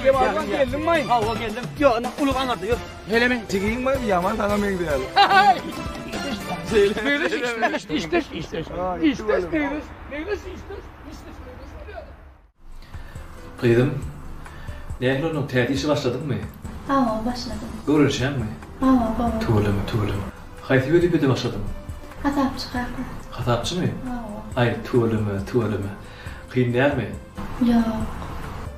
Kemal, geldiňmi? Hawa, geldim. Ýok, ine, ulag aňyrda ýör. Helemi? Jigiň bar, ýaman saňa meňzeýär. Meňzeş, işdeş, işdeş, işdeş. Işdeş, meňzeş, meňzeş, işdeş, işdeş, meňzeş bolýar. Gyzym, nähili onnoň täze işe başladyňmy? Hawa, başladym. Öwrenişýäňmi? Hawa, gowy. Tüweleme, tüweleme. Haýsy wezipede başladyň? Hasapçy kaka. Hasapçymy? Hawa. Aý, tüweleme, tüweleme. Kyn dälmi? Ýok.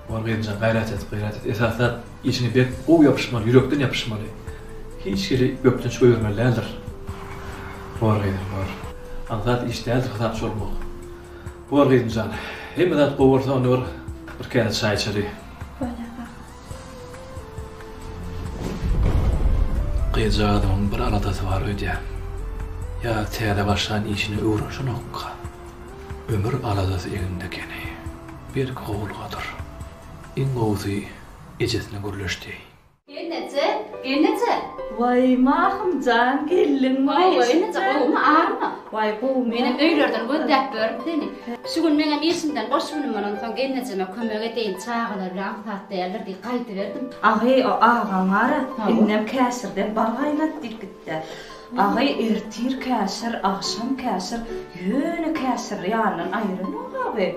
Bor gyzymjan, gaýrat et, gaýrat et. Esasy zat, Işiňe berk gowy ýapyşmaly, ýürekden ýapyşmaly. Hiç hili bökdenç goýbermeli däldir. Bor gyzym, bor. Aňsat iş däldir hasapçy bolmak. Bor gyzym jan. Hemme zat gowy bolsa onda bir bir käse çaý içeli. Bolýar kaka. Gyzjagazymyň bir aladasy bar öýdýän. Ýa täze başlan işine öwrenişenokka. Ömür aladasy egninde ekeni. Belki gowulygadyr. Iň gowusy ejesine gürleşdi. Gelneje, gelneje. Waý, Mahym jan, geldiňmi? Hawa, eneje, gowumy, army? Waý, gowumy? Menem öýlerden gözläp ýörün seni. Şu gün meňem işimden boş günüm bolansoň gelnejeme kömek edeýin, çagalar bilen aňsat däldir diýip gaýdyberdim. Agy, o agaň bar-a, indem käşirden bal gaýnat diýip gitdi. Agy, ertir käşir, agşam käşir, ýöne käşirli ýanyndan aýranok agy.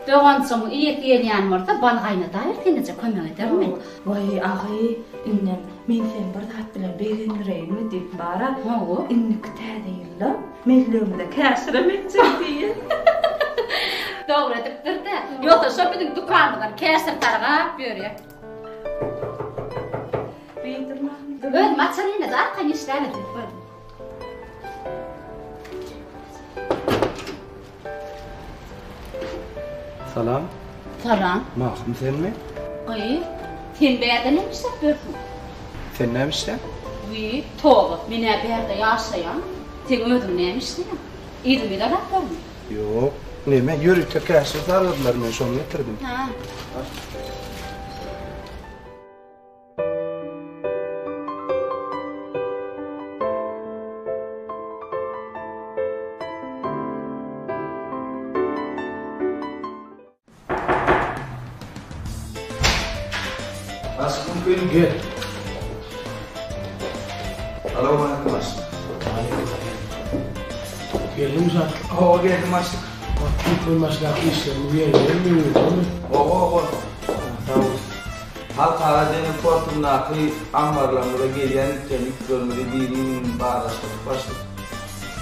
Doganjygyň iýesi gelýän bolsa bal gaýnadaýyr seneje kömek ederin men. Waý agy indem men seni bir zat bilen begendireýinmi diýip bara indiki täze ýylda mellegimize käşirem etjek diýýä. Dogry edipdir-dä. Ýogsa şo biziň dükanymyzdan käşir sargap ýörýä. Özüm açaryn ine-de arkaýyn işläber. Salam. Salam. Mahym senmi? Gyz, sen bärde näme işläp ýörsüň? Sen näme işläň? Wiý, toba, men-ä bärde ýaşaýan. Seň özüň näme işleýäň? Yzymy yzarlap barmy? Ýok. Neme, ýörite käşir sargadylar, men şony getirdim. Hä. Başlyk mümkin gel. Salowmaleýkim başlyk. Geldiňmi Şatlyk? Hawa geldim başlyk. Türkmenbaşydaky işlerimiz ýerinde mi? Hawa hawa. Sag bol. Halkara deňiz portundaky ammarlarymyza gelýän ýüklerini ýüklerimizi birin barlaşdyryp başlyk.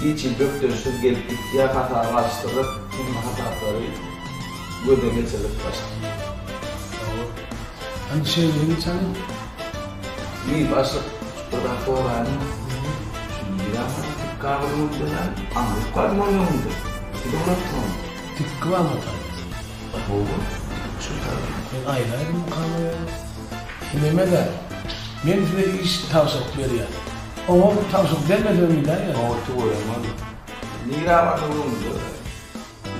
Hiç hili bökdençsiz gelip gitýär, hasaba alyşdyryp, hemme hasaplary gözden geçirdik başlyk. Hawa. Hany şeýle geçeliň. Wiý, başlyk, bir zat soraýynmy? Şu nirä barýar? Tikki aga öňünde näme? Aňryk barmy onuň öňünde? Siz ugratdyň ony. Tikki barmy o taýda? Hawa, tikki şo taýda. Men aýlaýdymykam ýa? Neme-dä, men size iş tabşyryk berýän. Oňa tabşyryk bermesegem biläýer. Oňa tüweleme. Nirä barsak öňümizde.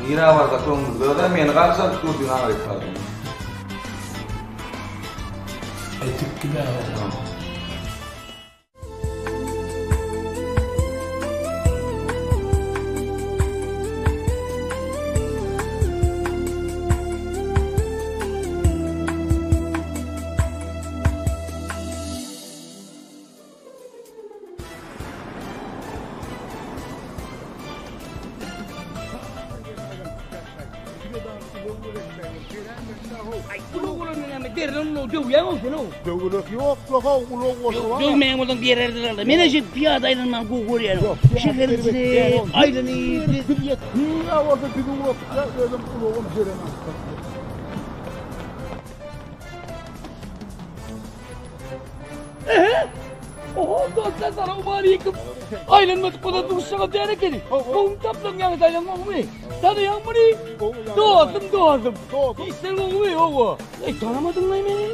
Nirä barsak öňümizde-de meni garşyladyp dur diýen aňryk bardy. Aý tikki-dä oňa. Döwülek ýok-la-how, ulag bolsa bar. Döwmeýän bolsaň bererdiler-le. Men-ä şeýdip pyýada aýlanmany gowy görýän. Şäheriň içine aýlanyp. Biz ýet, nirä bolsa bizi ugratdylar, özem ulagam berenok. Ehe! Oho, dostlar, salowmaleýkim. Aýlanmadyk bolsa duşuşagam däl ekeni. Gowumy tapdyň ýaňy saýlan gowumy? Tanaýaňmy muny? Dostum, dostum. Işler gowumy? Hawa. Eý, tanamadyňlaý meni?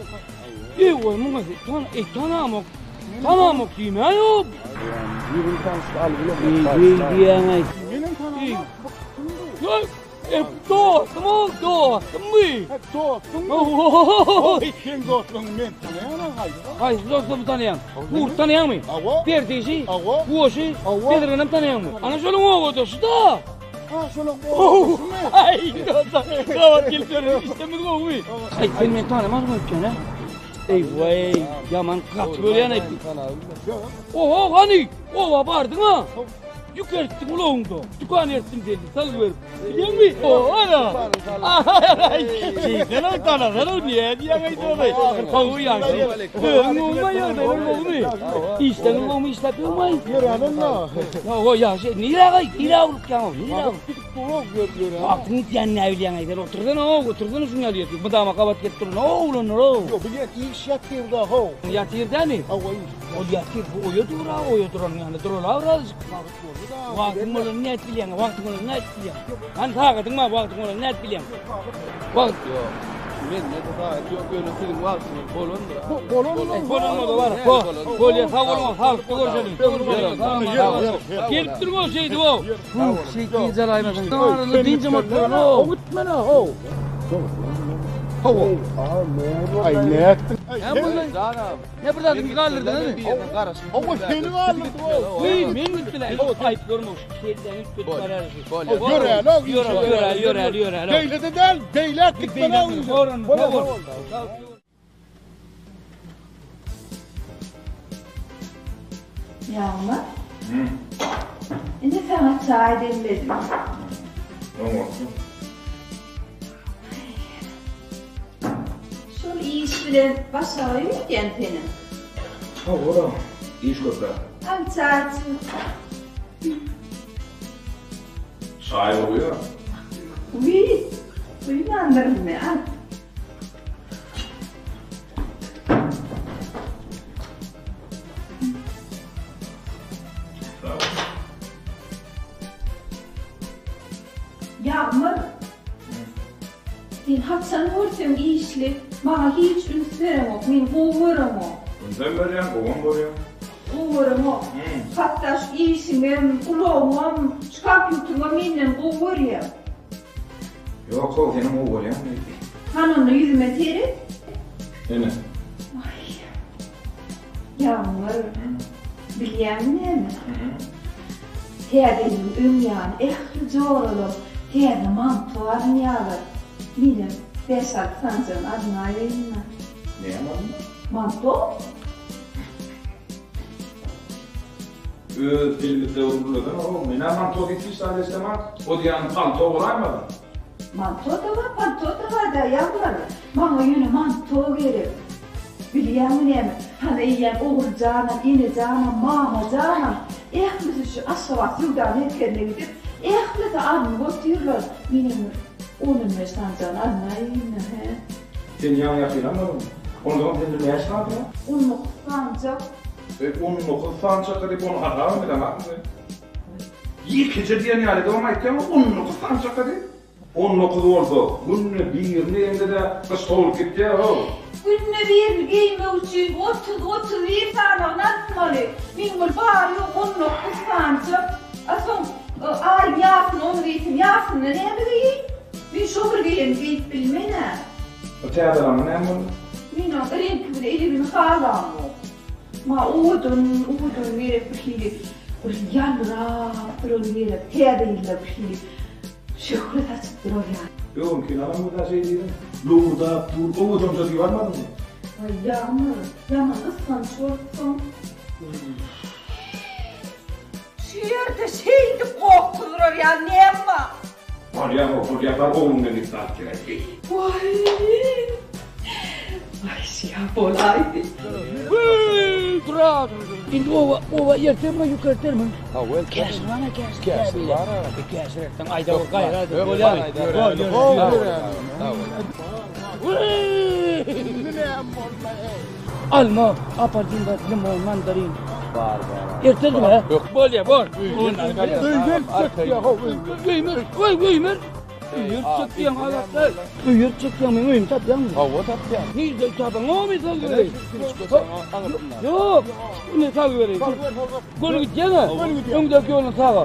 Eý, goý, muňa sen tan, eý, tanamok. Tanamok diýmäý-ow. Ýüzüni tanyşdy, al bilen. Eý, diýýäň-aý. Menem tanamok. Eý, E, dostum-ow, dostummy? He, dostuňmy? Ohohohoý! Seň dostlugyňy men tanaýan-a, haýsy? Haýsy dostumy tanaýaň? Gurdy tanaýaňmy? Hawa. Berdiši? Hawa. Goşy? Hawa. Bezirgenem tanaýaňmy? Ana şolaň obadaşy-da. Ha, şolaň obadaşymy? Aý, dostum, gabat gelip ýörün, işdemiz gowumy? Aý, sen meni tanamazmyň öýtýän-ä? Eý, waý, ýaman gaty görýän-aý. Oho, hany, oba bardyň-a? Ýük eltdiň ulagyňda. Dükan eltdim seni, salgy berip. Bilýäňmi? O, ana. Şeýdene tanasana, näme diýýäň aýdýaň? Hawa, ýagşy. Özüň gowumy, ýagdaýlaryň gowumy? Işleriň gowumy, işläp ýörmüň? Ýöränem-le. Hawa, ýagşy. Nirä gaý, nirä urupýaň? Nirä? Gidip durok, ýör, ýöränem. Wagtyň gitýänini näbilýäň aý sen? Otursana, otursana şuň ýaly ýerde. Mydama gabat gelip duran oglanlar-ow. Ýok, bilýän, iş ýatyr-da-how. Ýatyr dämi? Hawa, iş. Ol ýatyr, bu oýa dur-a, oýa duranyň ýanynda durala birazjyk. Wagt boldy-da. Wagtyň bolany nädip bilýäň, wagtyň bolany nädip bilýäň? Hany sagadyň bar, wagtyň bolany nädip bilýäň? Wagt ýok. Mende-de sagat ýok, ýöne siziň wagtyňyz bolandyr. Bolandyr. Bolan bolsa bar. Bolýa, sag boluň, saglykda görşeliň. Gelip durma şeýdip-ow. Şeýdip dynç alaýmasaň. Dynjam oturan-ow. Gitmene-how. Hawa. Aý, nätdiň? Ne bir zadyňy galdyrdyň hany? Hawa seni galdyrdyk o. Wiý, men gitdiler. Aýyp görme şu kelläňi üýtgedip barýar şu. Ýöräli o. Ýöräli, ýöräli, ýöräli. Beýle-de däl, beýläk gitmeli o. Ýagmyr. Indi saňa çaý demledim. Oňarsyň. Şol iş bilen başagaý öýdýän senem. Hawa-da, iş köpräk. Al çaý iç. Çaý bolýar. Wiý, duýmandyrynmy, al. Sag bol. Ýagmyr. Sen haçan görseň işli, maňa hiç üns bereňok, meni gowy göreňok. Ünsem berýän, gowam görýän. Gowy göreňok. Hatda şu işiňem, ulagyňam, şu kompýuteriňem menden gowy görýäň. Ýok-how, senem gowy görýän diýdi. Hany onda ýüzüme seret. Ene. Aý. Ýagmyr, bilýäňmi näme? Täze ýylyň öň ýany ähli joralar täze manto alynýarlar. Menem bäş-alty sanjygyny alynaýaýyn-da. Näme alynýar? Manto. Öz dilimizde bir gürlesene-ow. Men-ä manto diýip hiç zat eşidemok. O diýýäniň palto bolaýmasyn? Manto-da bar, palto-da bar-da, ýagmyr. Maňa ýöne manto gerek. Bilýäňmi näme, hany eýýäm Oguljanam, Enejanam, Mamajanam, ählisi şu Aşgabat söwda merkezine gidip, ählisi alnyp otyrlar. Menem bir on-on bäş sanjygyny alynaýyn-da, hä? Sen ýaňy-ýakynam bolduň. Onsoňam sende näçe sany bar? On dokuz sanjak. Eý, on dokuz sanjak diýip, ony hasabam bileňokmy sen? Ýekeje diýen ýaly edibem aýtýaň, 19 sany çaka diýip. 19 bolsa, günde birini geýeňde-de gyş sowulyp gitýär-how. Günde birini geýmek üçin 30, 31 sanagyny atmaly. Meň bul bary-ýogy 19 sanyjak. A soň aýyň ýarsyny ony geýsem, ýarsynda näme geýeýin? Men şo bir geýeni geýip bilmen-ä. Bu täze alanyň näme boldy? Men oň reňki bilen eligini halamok. Maňa owadan, owadan gerek bir hili bir ýalbyrap duran gerek. Täze ýylda bir hili şöhle saçyp durar ýaly. Öňkini alanmyka şeý diýdiň? Lowurdap dur, owadanja diýip almadyňmy? Waý, Ýagmyr, ýaman gysganç bolupsyň. Şu ýerde şeýdip goh tuzurar ýaly näme bar? Bolýa-how, bolýa, bar ogluňdan git zat geräý. Waý! Waý, şýa bolaýdy. Wiý, durar. Indi oba, oba ertemi, ýük ertemi? Hawa, Käşir bar-a, käşir. Käşir bar-a. E, käşir etseň aýda bir gaýra eder, bolýamy? Bol, Wiý! Indi näme boldy-eý? Alma, apelsin, limon, mandarin. Bar, bar. Erteli hä? Bolýa, bor. Öýmel çekýär, how, öýmel. Öýmel, goý, öýmel. Öýer çekýäň alatlar. Öýer çekýäň, meň öýümi tapýaňmy? Hawa, tapýan. Nirde tapaň, o men salgy bereýin. Ýok, ine salgy bereýin. Göni gidýäň-ä? Öňdäki ýoluň saga.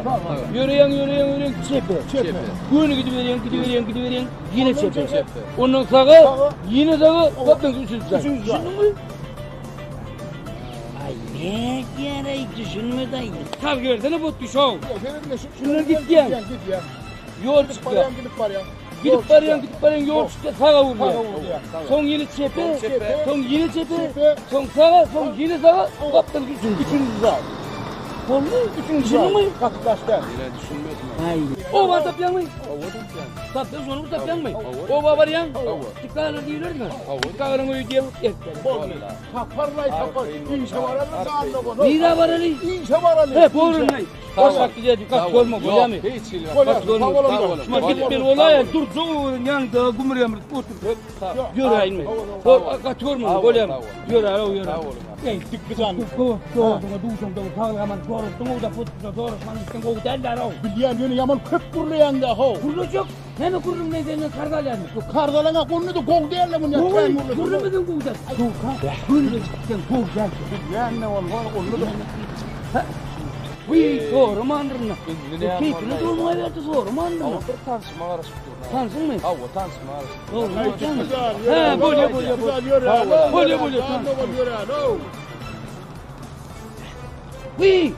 Ýöreýäň, ýöreýäň, ýöreýäň, çepe. Çepe. Göni gidiberýäň, gidiberýäň, gidiberýäň, ýene çepe. Ondan saga, ýene saga, gapdan üçünji jaý. Düşündiňmi? Aý, nädýär-aý, düşünmedi-aý. Salgy bersene botdy şow. Şundan gitýäň. Ýol çykýar. Gidip barýaň, gidip barýaň. Gidip barýaň, gidip barýaň, ýol çykýar, saga urýaň. Soň ýene çepe, soň ýene çepe, soň saga, soň ýene saga, gapdan üçünji. Üçünji jaý. Boldy, üçünji jaý. Gaty daş däl. Ýene düşünmedim. Aý. Oba tapýaňmy? Oba tapýan. Tapýaň, şony tapýaňmy? Oba barýaň? Hawa. Dikkalar diýilermi? Hawa. Dikkalaryn öýi diýen erteli. Boldy. Taparlaý tapar. Işe baraly zanna bol. Nirä baraly? Işe baraly. He, bolunlaý. Boş wagt gidýär, gaty görme, bolýamy? Hiç hili. Gaty görme. Şuma gidip men bolaýa, durjak öwren ýanyňda gümür ýamyryp oturyp. Ýöräýinmi? Bol, gaty görme, bolýamy? Ýöräý, ýöräý. Eý, dikki jan. Dogruňa duşaňda saglyk-aman soraşdyň, owda putda soraşman gitseň gowy däl-dä-ow. Bilýän, ýöne ýaman köp gürleýäň-dä, how. Gürlejek. Näme gürrüň men senden karz alýanmy? Karz alaňa onda-da gowy däl-le muny kän gürleseň. Gürlemeseň gowy däl. Dogry. Gürleşip gitseň gowy däl. Bilýän-de bolsa, onda-da. Wiý, soramandyryn. Indi näme Keýpine dolmaý berdi, soramandyryn. Bir tanşyma garaşyp durun. Tanşyňmy? Hawa, tanşyma garaşyp durun. Hä, bolýa, bolýa, bolýa. Bolýa, bolýa. Wiý!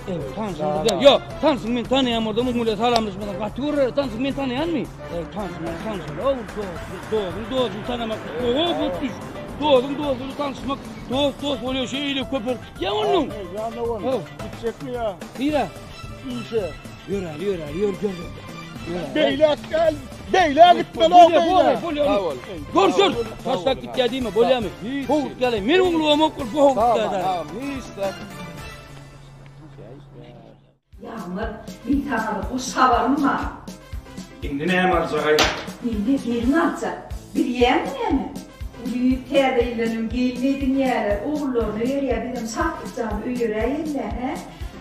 Eý, tanşyň bizden. Ýok, tanşyň men tanaýan bolsam, oň bilen salamlaşmasam gaty görer. Tanşyň men tanaýanmy? Eý, tanşyň men tanşym. Ow, dost, dostuň dostuny tanamak. Oho, bu düş. Dostuň dostuny tanyşmak. Dost dost bolýar, şeýle köpelip gitýär onuň. Eý, ýa bol. Gitjekmi ýa? Nirä? Işe. Ýöräli, ýöräli, ýör, ýör. Beýläk däl, beýläk gitmeli, o beýläk. Bolýa, Görüşürüz. Taşlap gitýär diýme, bolýamy? Howut geleý. Men oňlugam ok, bu howut geleý. Hiç zat. Ýagmyr, men saňa bir hoş habarym bar. Indi näme aljagaý? Indi gelin aljak. Bilýäňmi näme? Uly täze ýyldan öň gelin edinýärler, ogullaryna berýär, bizem Şatlykjany öýeräýeli-dä, hä?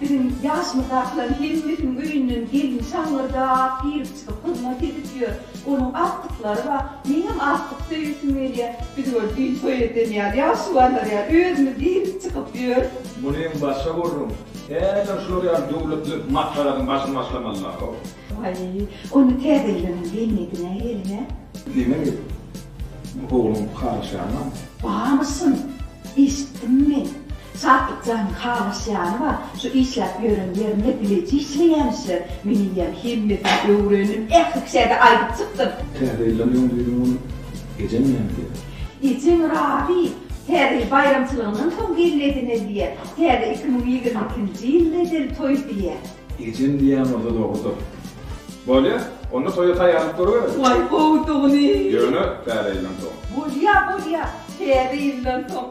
Biziň ýaşymyzdakylaryň hemmesiniň öýünden gelin şaňňyrdap girip-çykyp hyzmat edip ýör. Onuň agtyklary bar. Meňem agtyk söýesim gelýär. Biz gör düýn toý eden ýaly, ýaşuwanlar ýaly özümiz girip-çykyp ýörüs. Munyň başga gürrüň. Häzir şular ýaly döwletli maşgaladyň başyny başlamalylar-ow. Waý, onda täze ýylyň gelin edinäýeli, hä? Neme gep? Bu ogluň halaşýany barmy? Barmyşyn, eşitdim men. Şatlyk janyň halaşýany bar. Şu işläp ýören ýerinde bileje işleýämişler. Men eýýäm hemmesini öwrendim, ähli kişä-de aýdyp çykdym. Täze ýyldan öň diýdiň ony. Ejeň näme diýýär? Ejeň razy. Täze ýyl baýramçylygyndan soň gelin edineli diýýär. Täze 2022-nji ýylda edeli toý diýýär. Ejem diýýän bolsa dogrudyr. Bolýa, onda toýa taýýarlyk görübereli. Waý gowudygyny. Ýöne täze ýyldan soň. Bolýa, bolýa, täze ýyldan soň.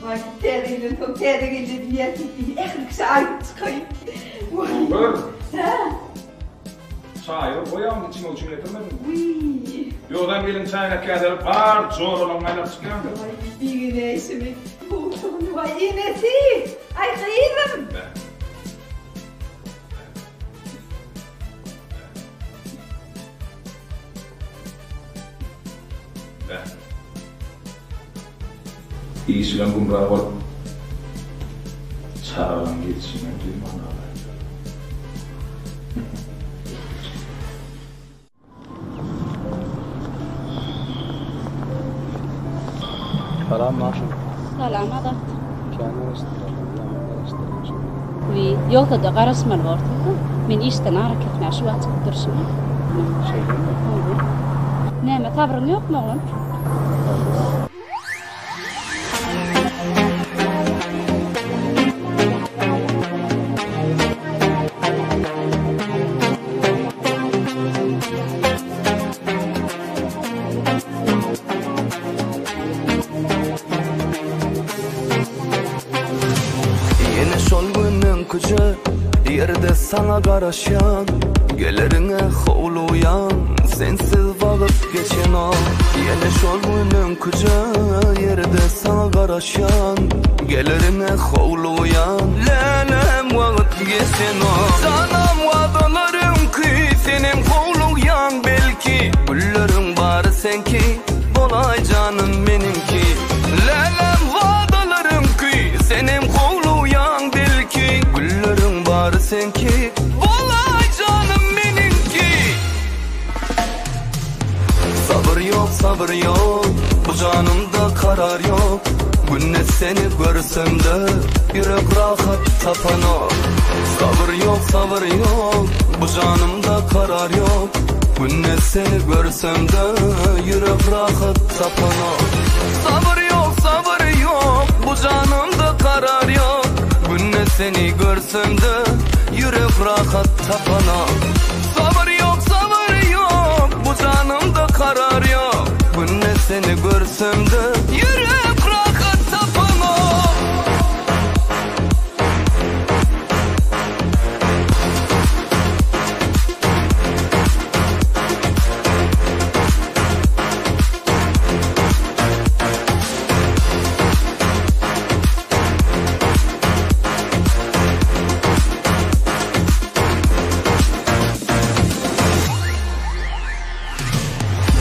Waý, täze ýyldan soň täze gelin edinýäs diýip indi ähli kişä aýdyp çykaýyn. Waý. Gör. Hä? Çaýy bir goýaň, içmek üçin getirmediňmi? Wiý. Ýogsam gelin çaýnak käselip bar joralaryňy aýlap çykýaňdyr. Waý, begenäýşimi. Gowudygyny, waý, enesi! Aý, gyzym! Bäh. Iş bilen gümra bolup, çagalaň gelşinem duýman galaýdylar. Salam Maşum. Salam Azat. Kän garaşdyrarlar, ýaman garaşdyrýaň şonda. Wiý, ýogsa-da garaşmaly borsuň-da. Men işden arakesmä şu wagt çykyp durşuma. Şeýdemi? Hawa. Näme, sabryň ýokmy, oglan? Sabryň. Ýene şol gün öňküje ýerde saňa garaşýan Geleriňe howlugýan sensiz wagt geçenok Ýene şol gün öňküje ýerde saňa garaşýan Geleriňe howlugýan lälem wagt geçenok Janam wadalar öňki senem howlugýaň belki Gülleriň bary seňki bolaý janym meniňki Lälem wadalar öňki senem howlugýaň belki Gülleriň bary seňki bolaý janym meniňki Sabyr ýok sabyr ýok bu janymda karar ýok Günde seni görsemde ýürek rahat tapanok Sabyr ýok sabyr ýok bu janymda karar ýok Günde seni görsemde ýürek rahat tapanok Sabyr ýok sabyr ýok bu janymda karar ýok Günde seni görsemde ýürek rahat tapanok Sabyr ýok sabyr ýok bu janymda karar ýok Günde seni görsemde ýürek rahat tapanok.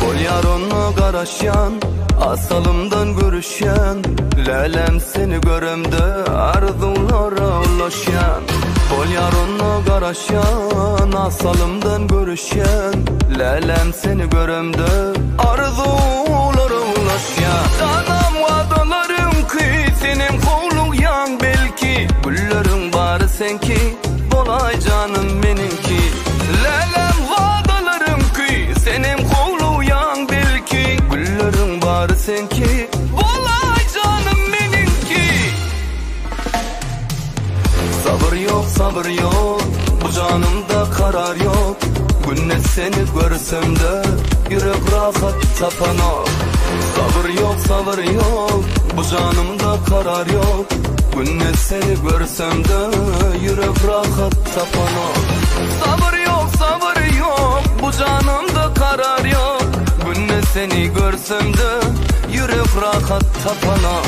Bolýar onda garaşýan, Asalymdan görüşýän, Lälem seni göremde arzuwlara ulaşýan. Bolýar onda garaşýan, Asalymdan görüşýän, Lälem seni göremde arzuwlara ulaşýan. Janam wadalar öňki, senem howlugýaň belki, Gülleriň bary seňki, bolaý janym meniňki. Lälem wadalar öňki, senem howlugýaň belki, Gülleriň bary seňki, bolaý janym meniňki. Sabyr ýok, sabyr ýok, bu janymda karar ýok, Günde seni görsemde, ýürek rahat tapanok. Sabyr ýok, sabyr ýok, bu janymda karar ýok, Günde seni görsemde, ýürek rahat tapanok. Sabyr ýok, sabyr ýok, bu janymda karar ýok, Günde seni görsemde, ýürek rahat tapanok.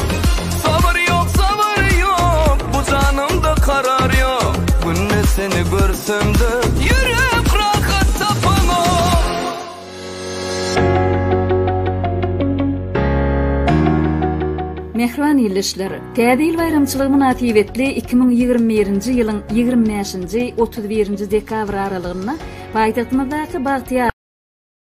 Sabyr ýok, sabyr ýok, bu janymda karar ýok, Günde seni görsemde, ýürek rahat tapanok. Mähriban ildeşler! Täze ýyl baýramçylygy mynasybetli 2021-nji ýylyň 25-nji, 31-nji dekabr aralygynda paýtagtymyzdaky Bagtyýar.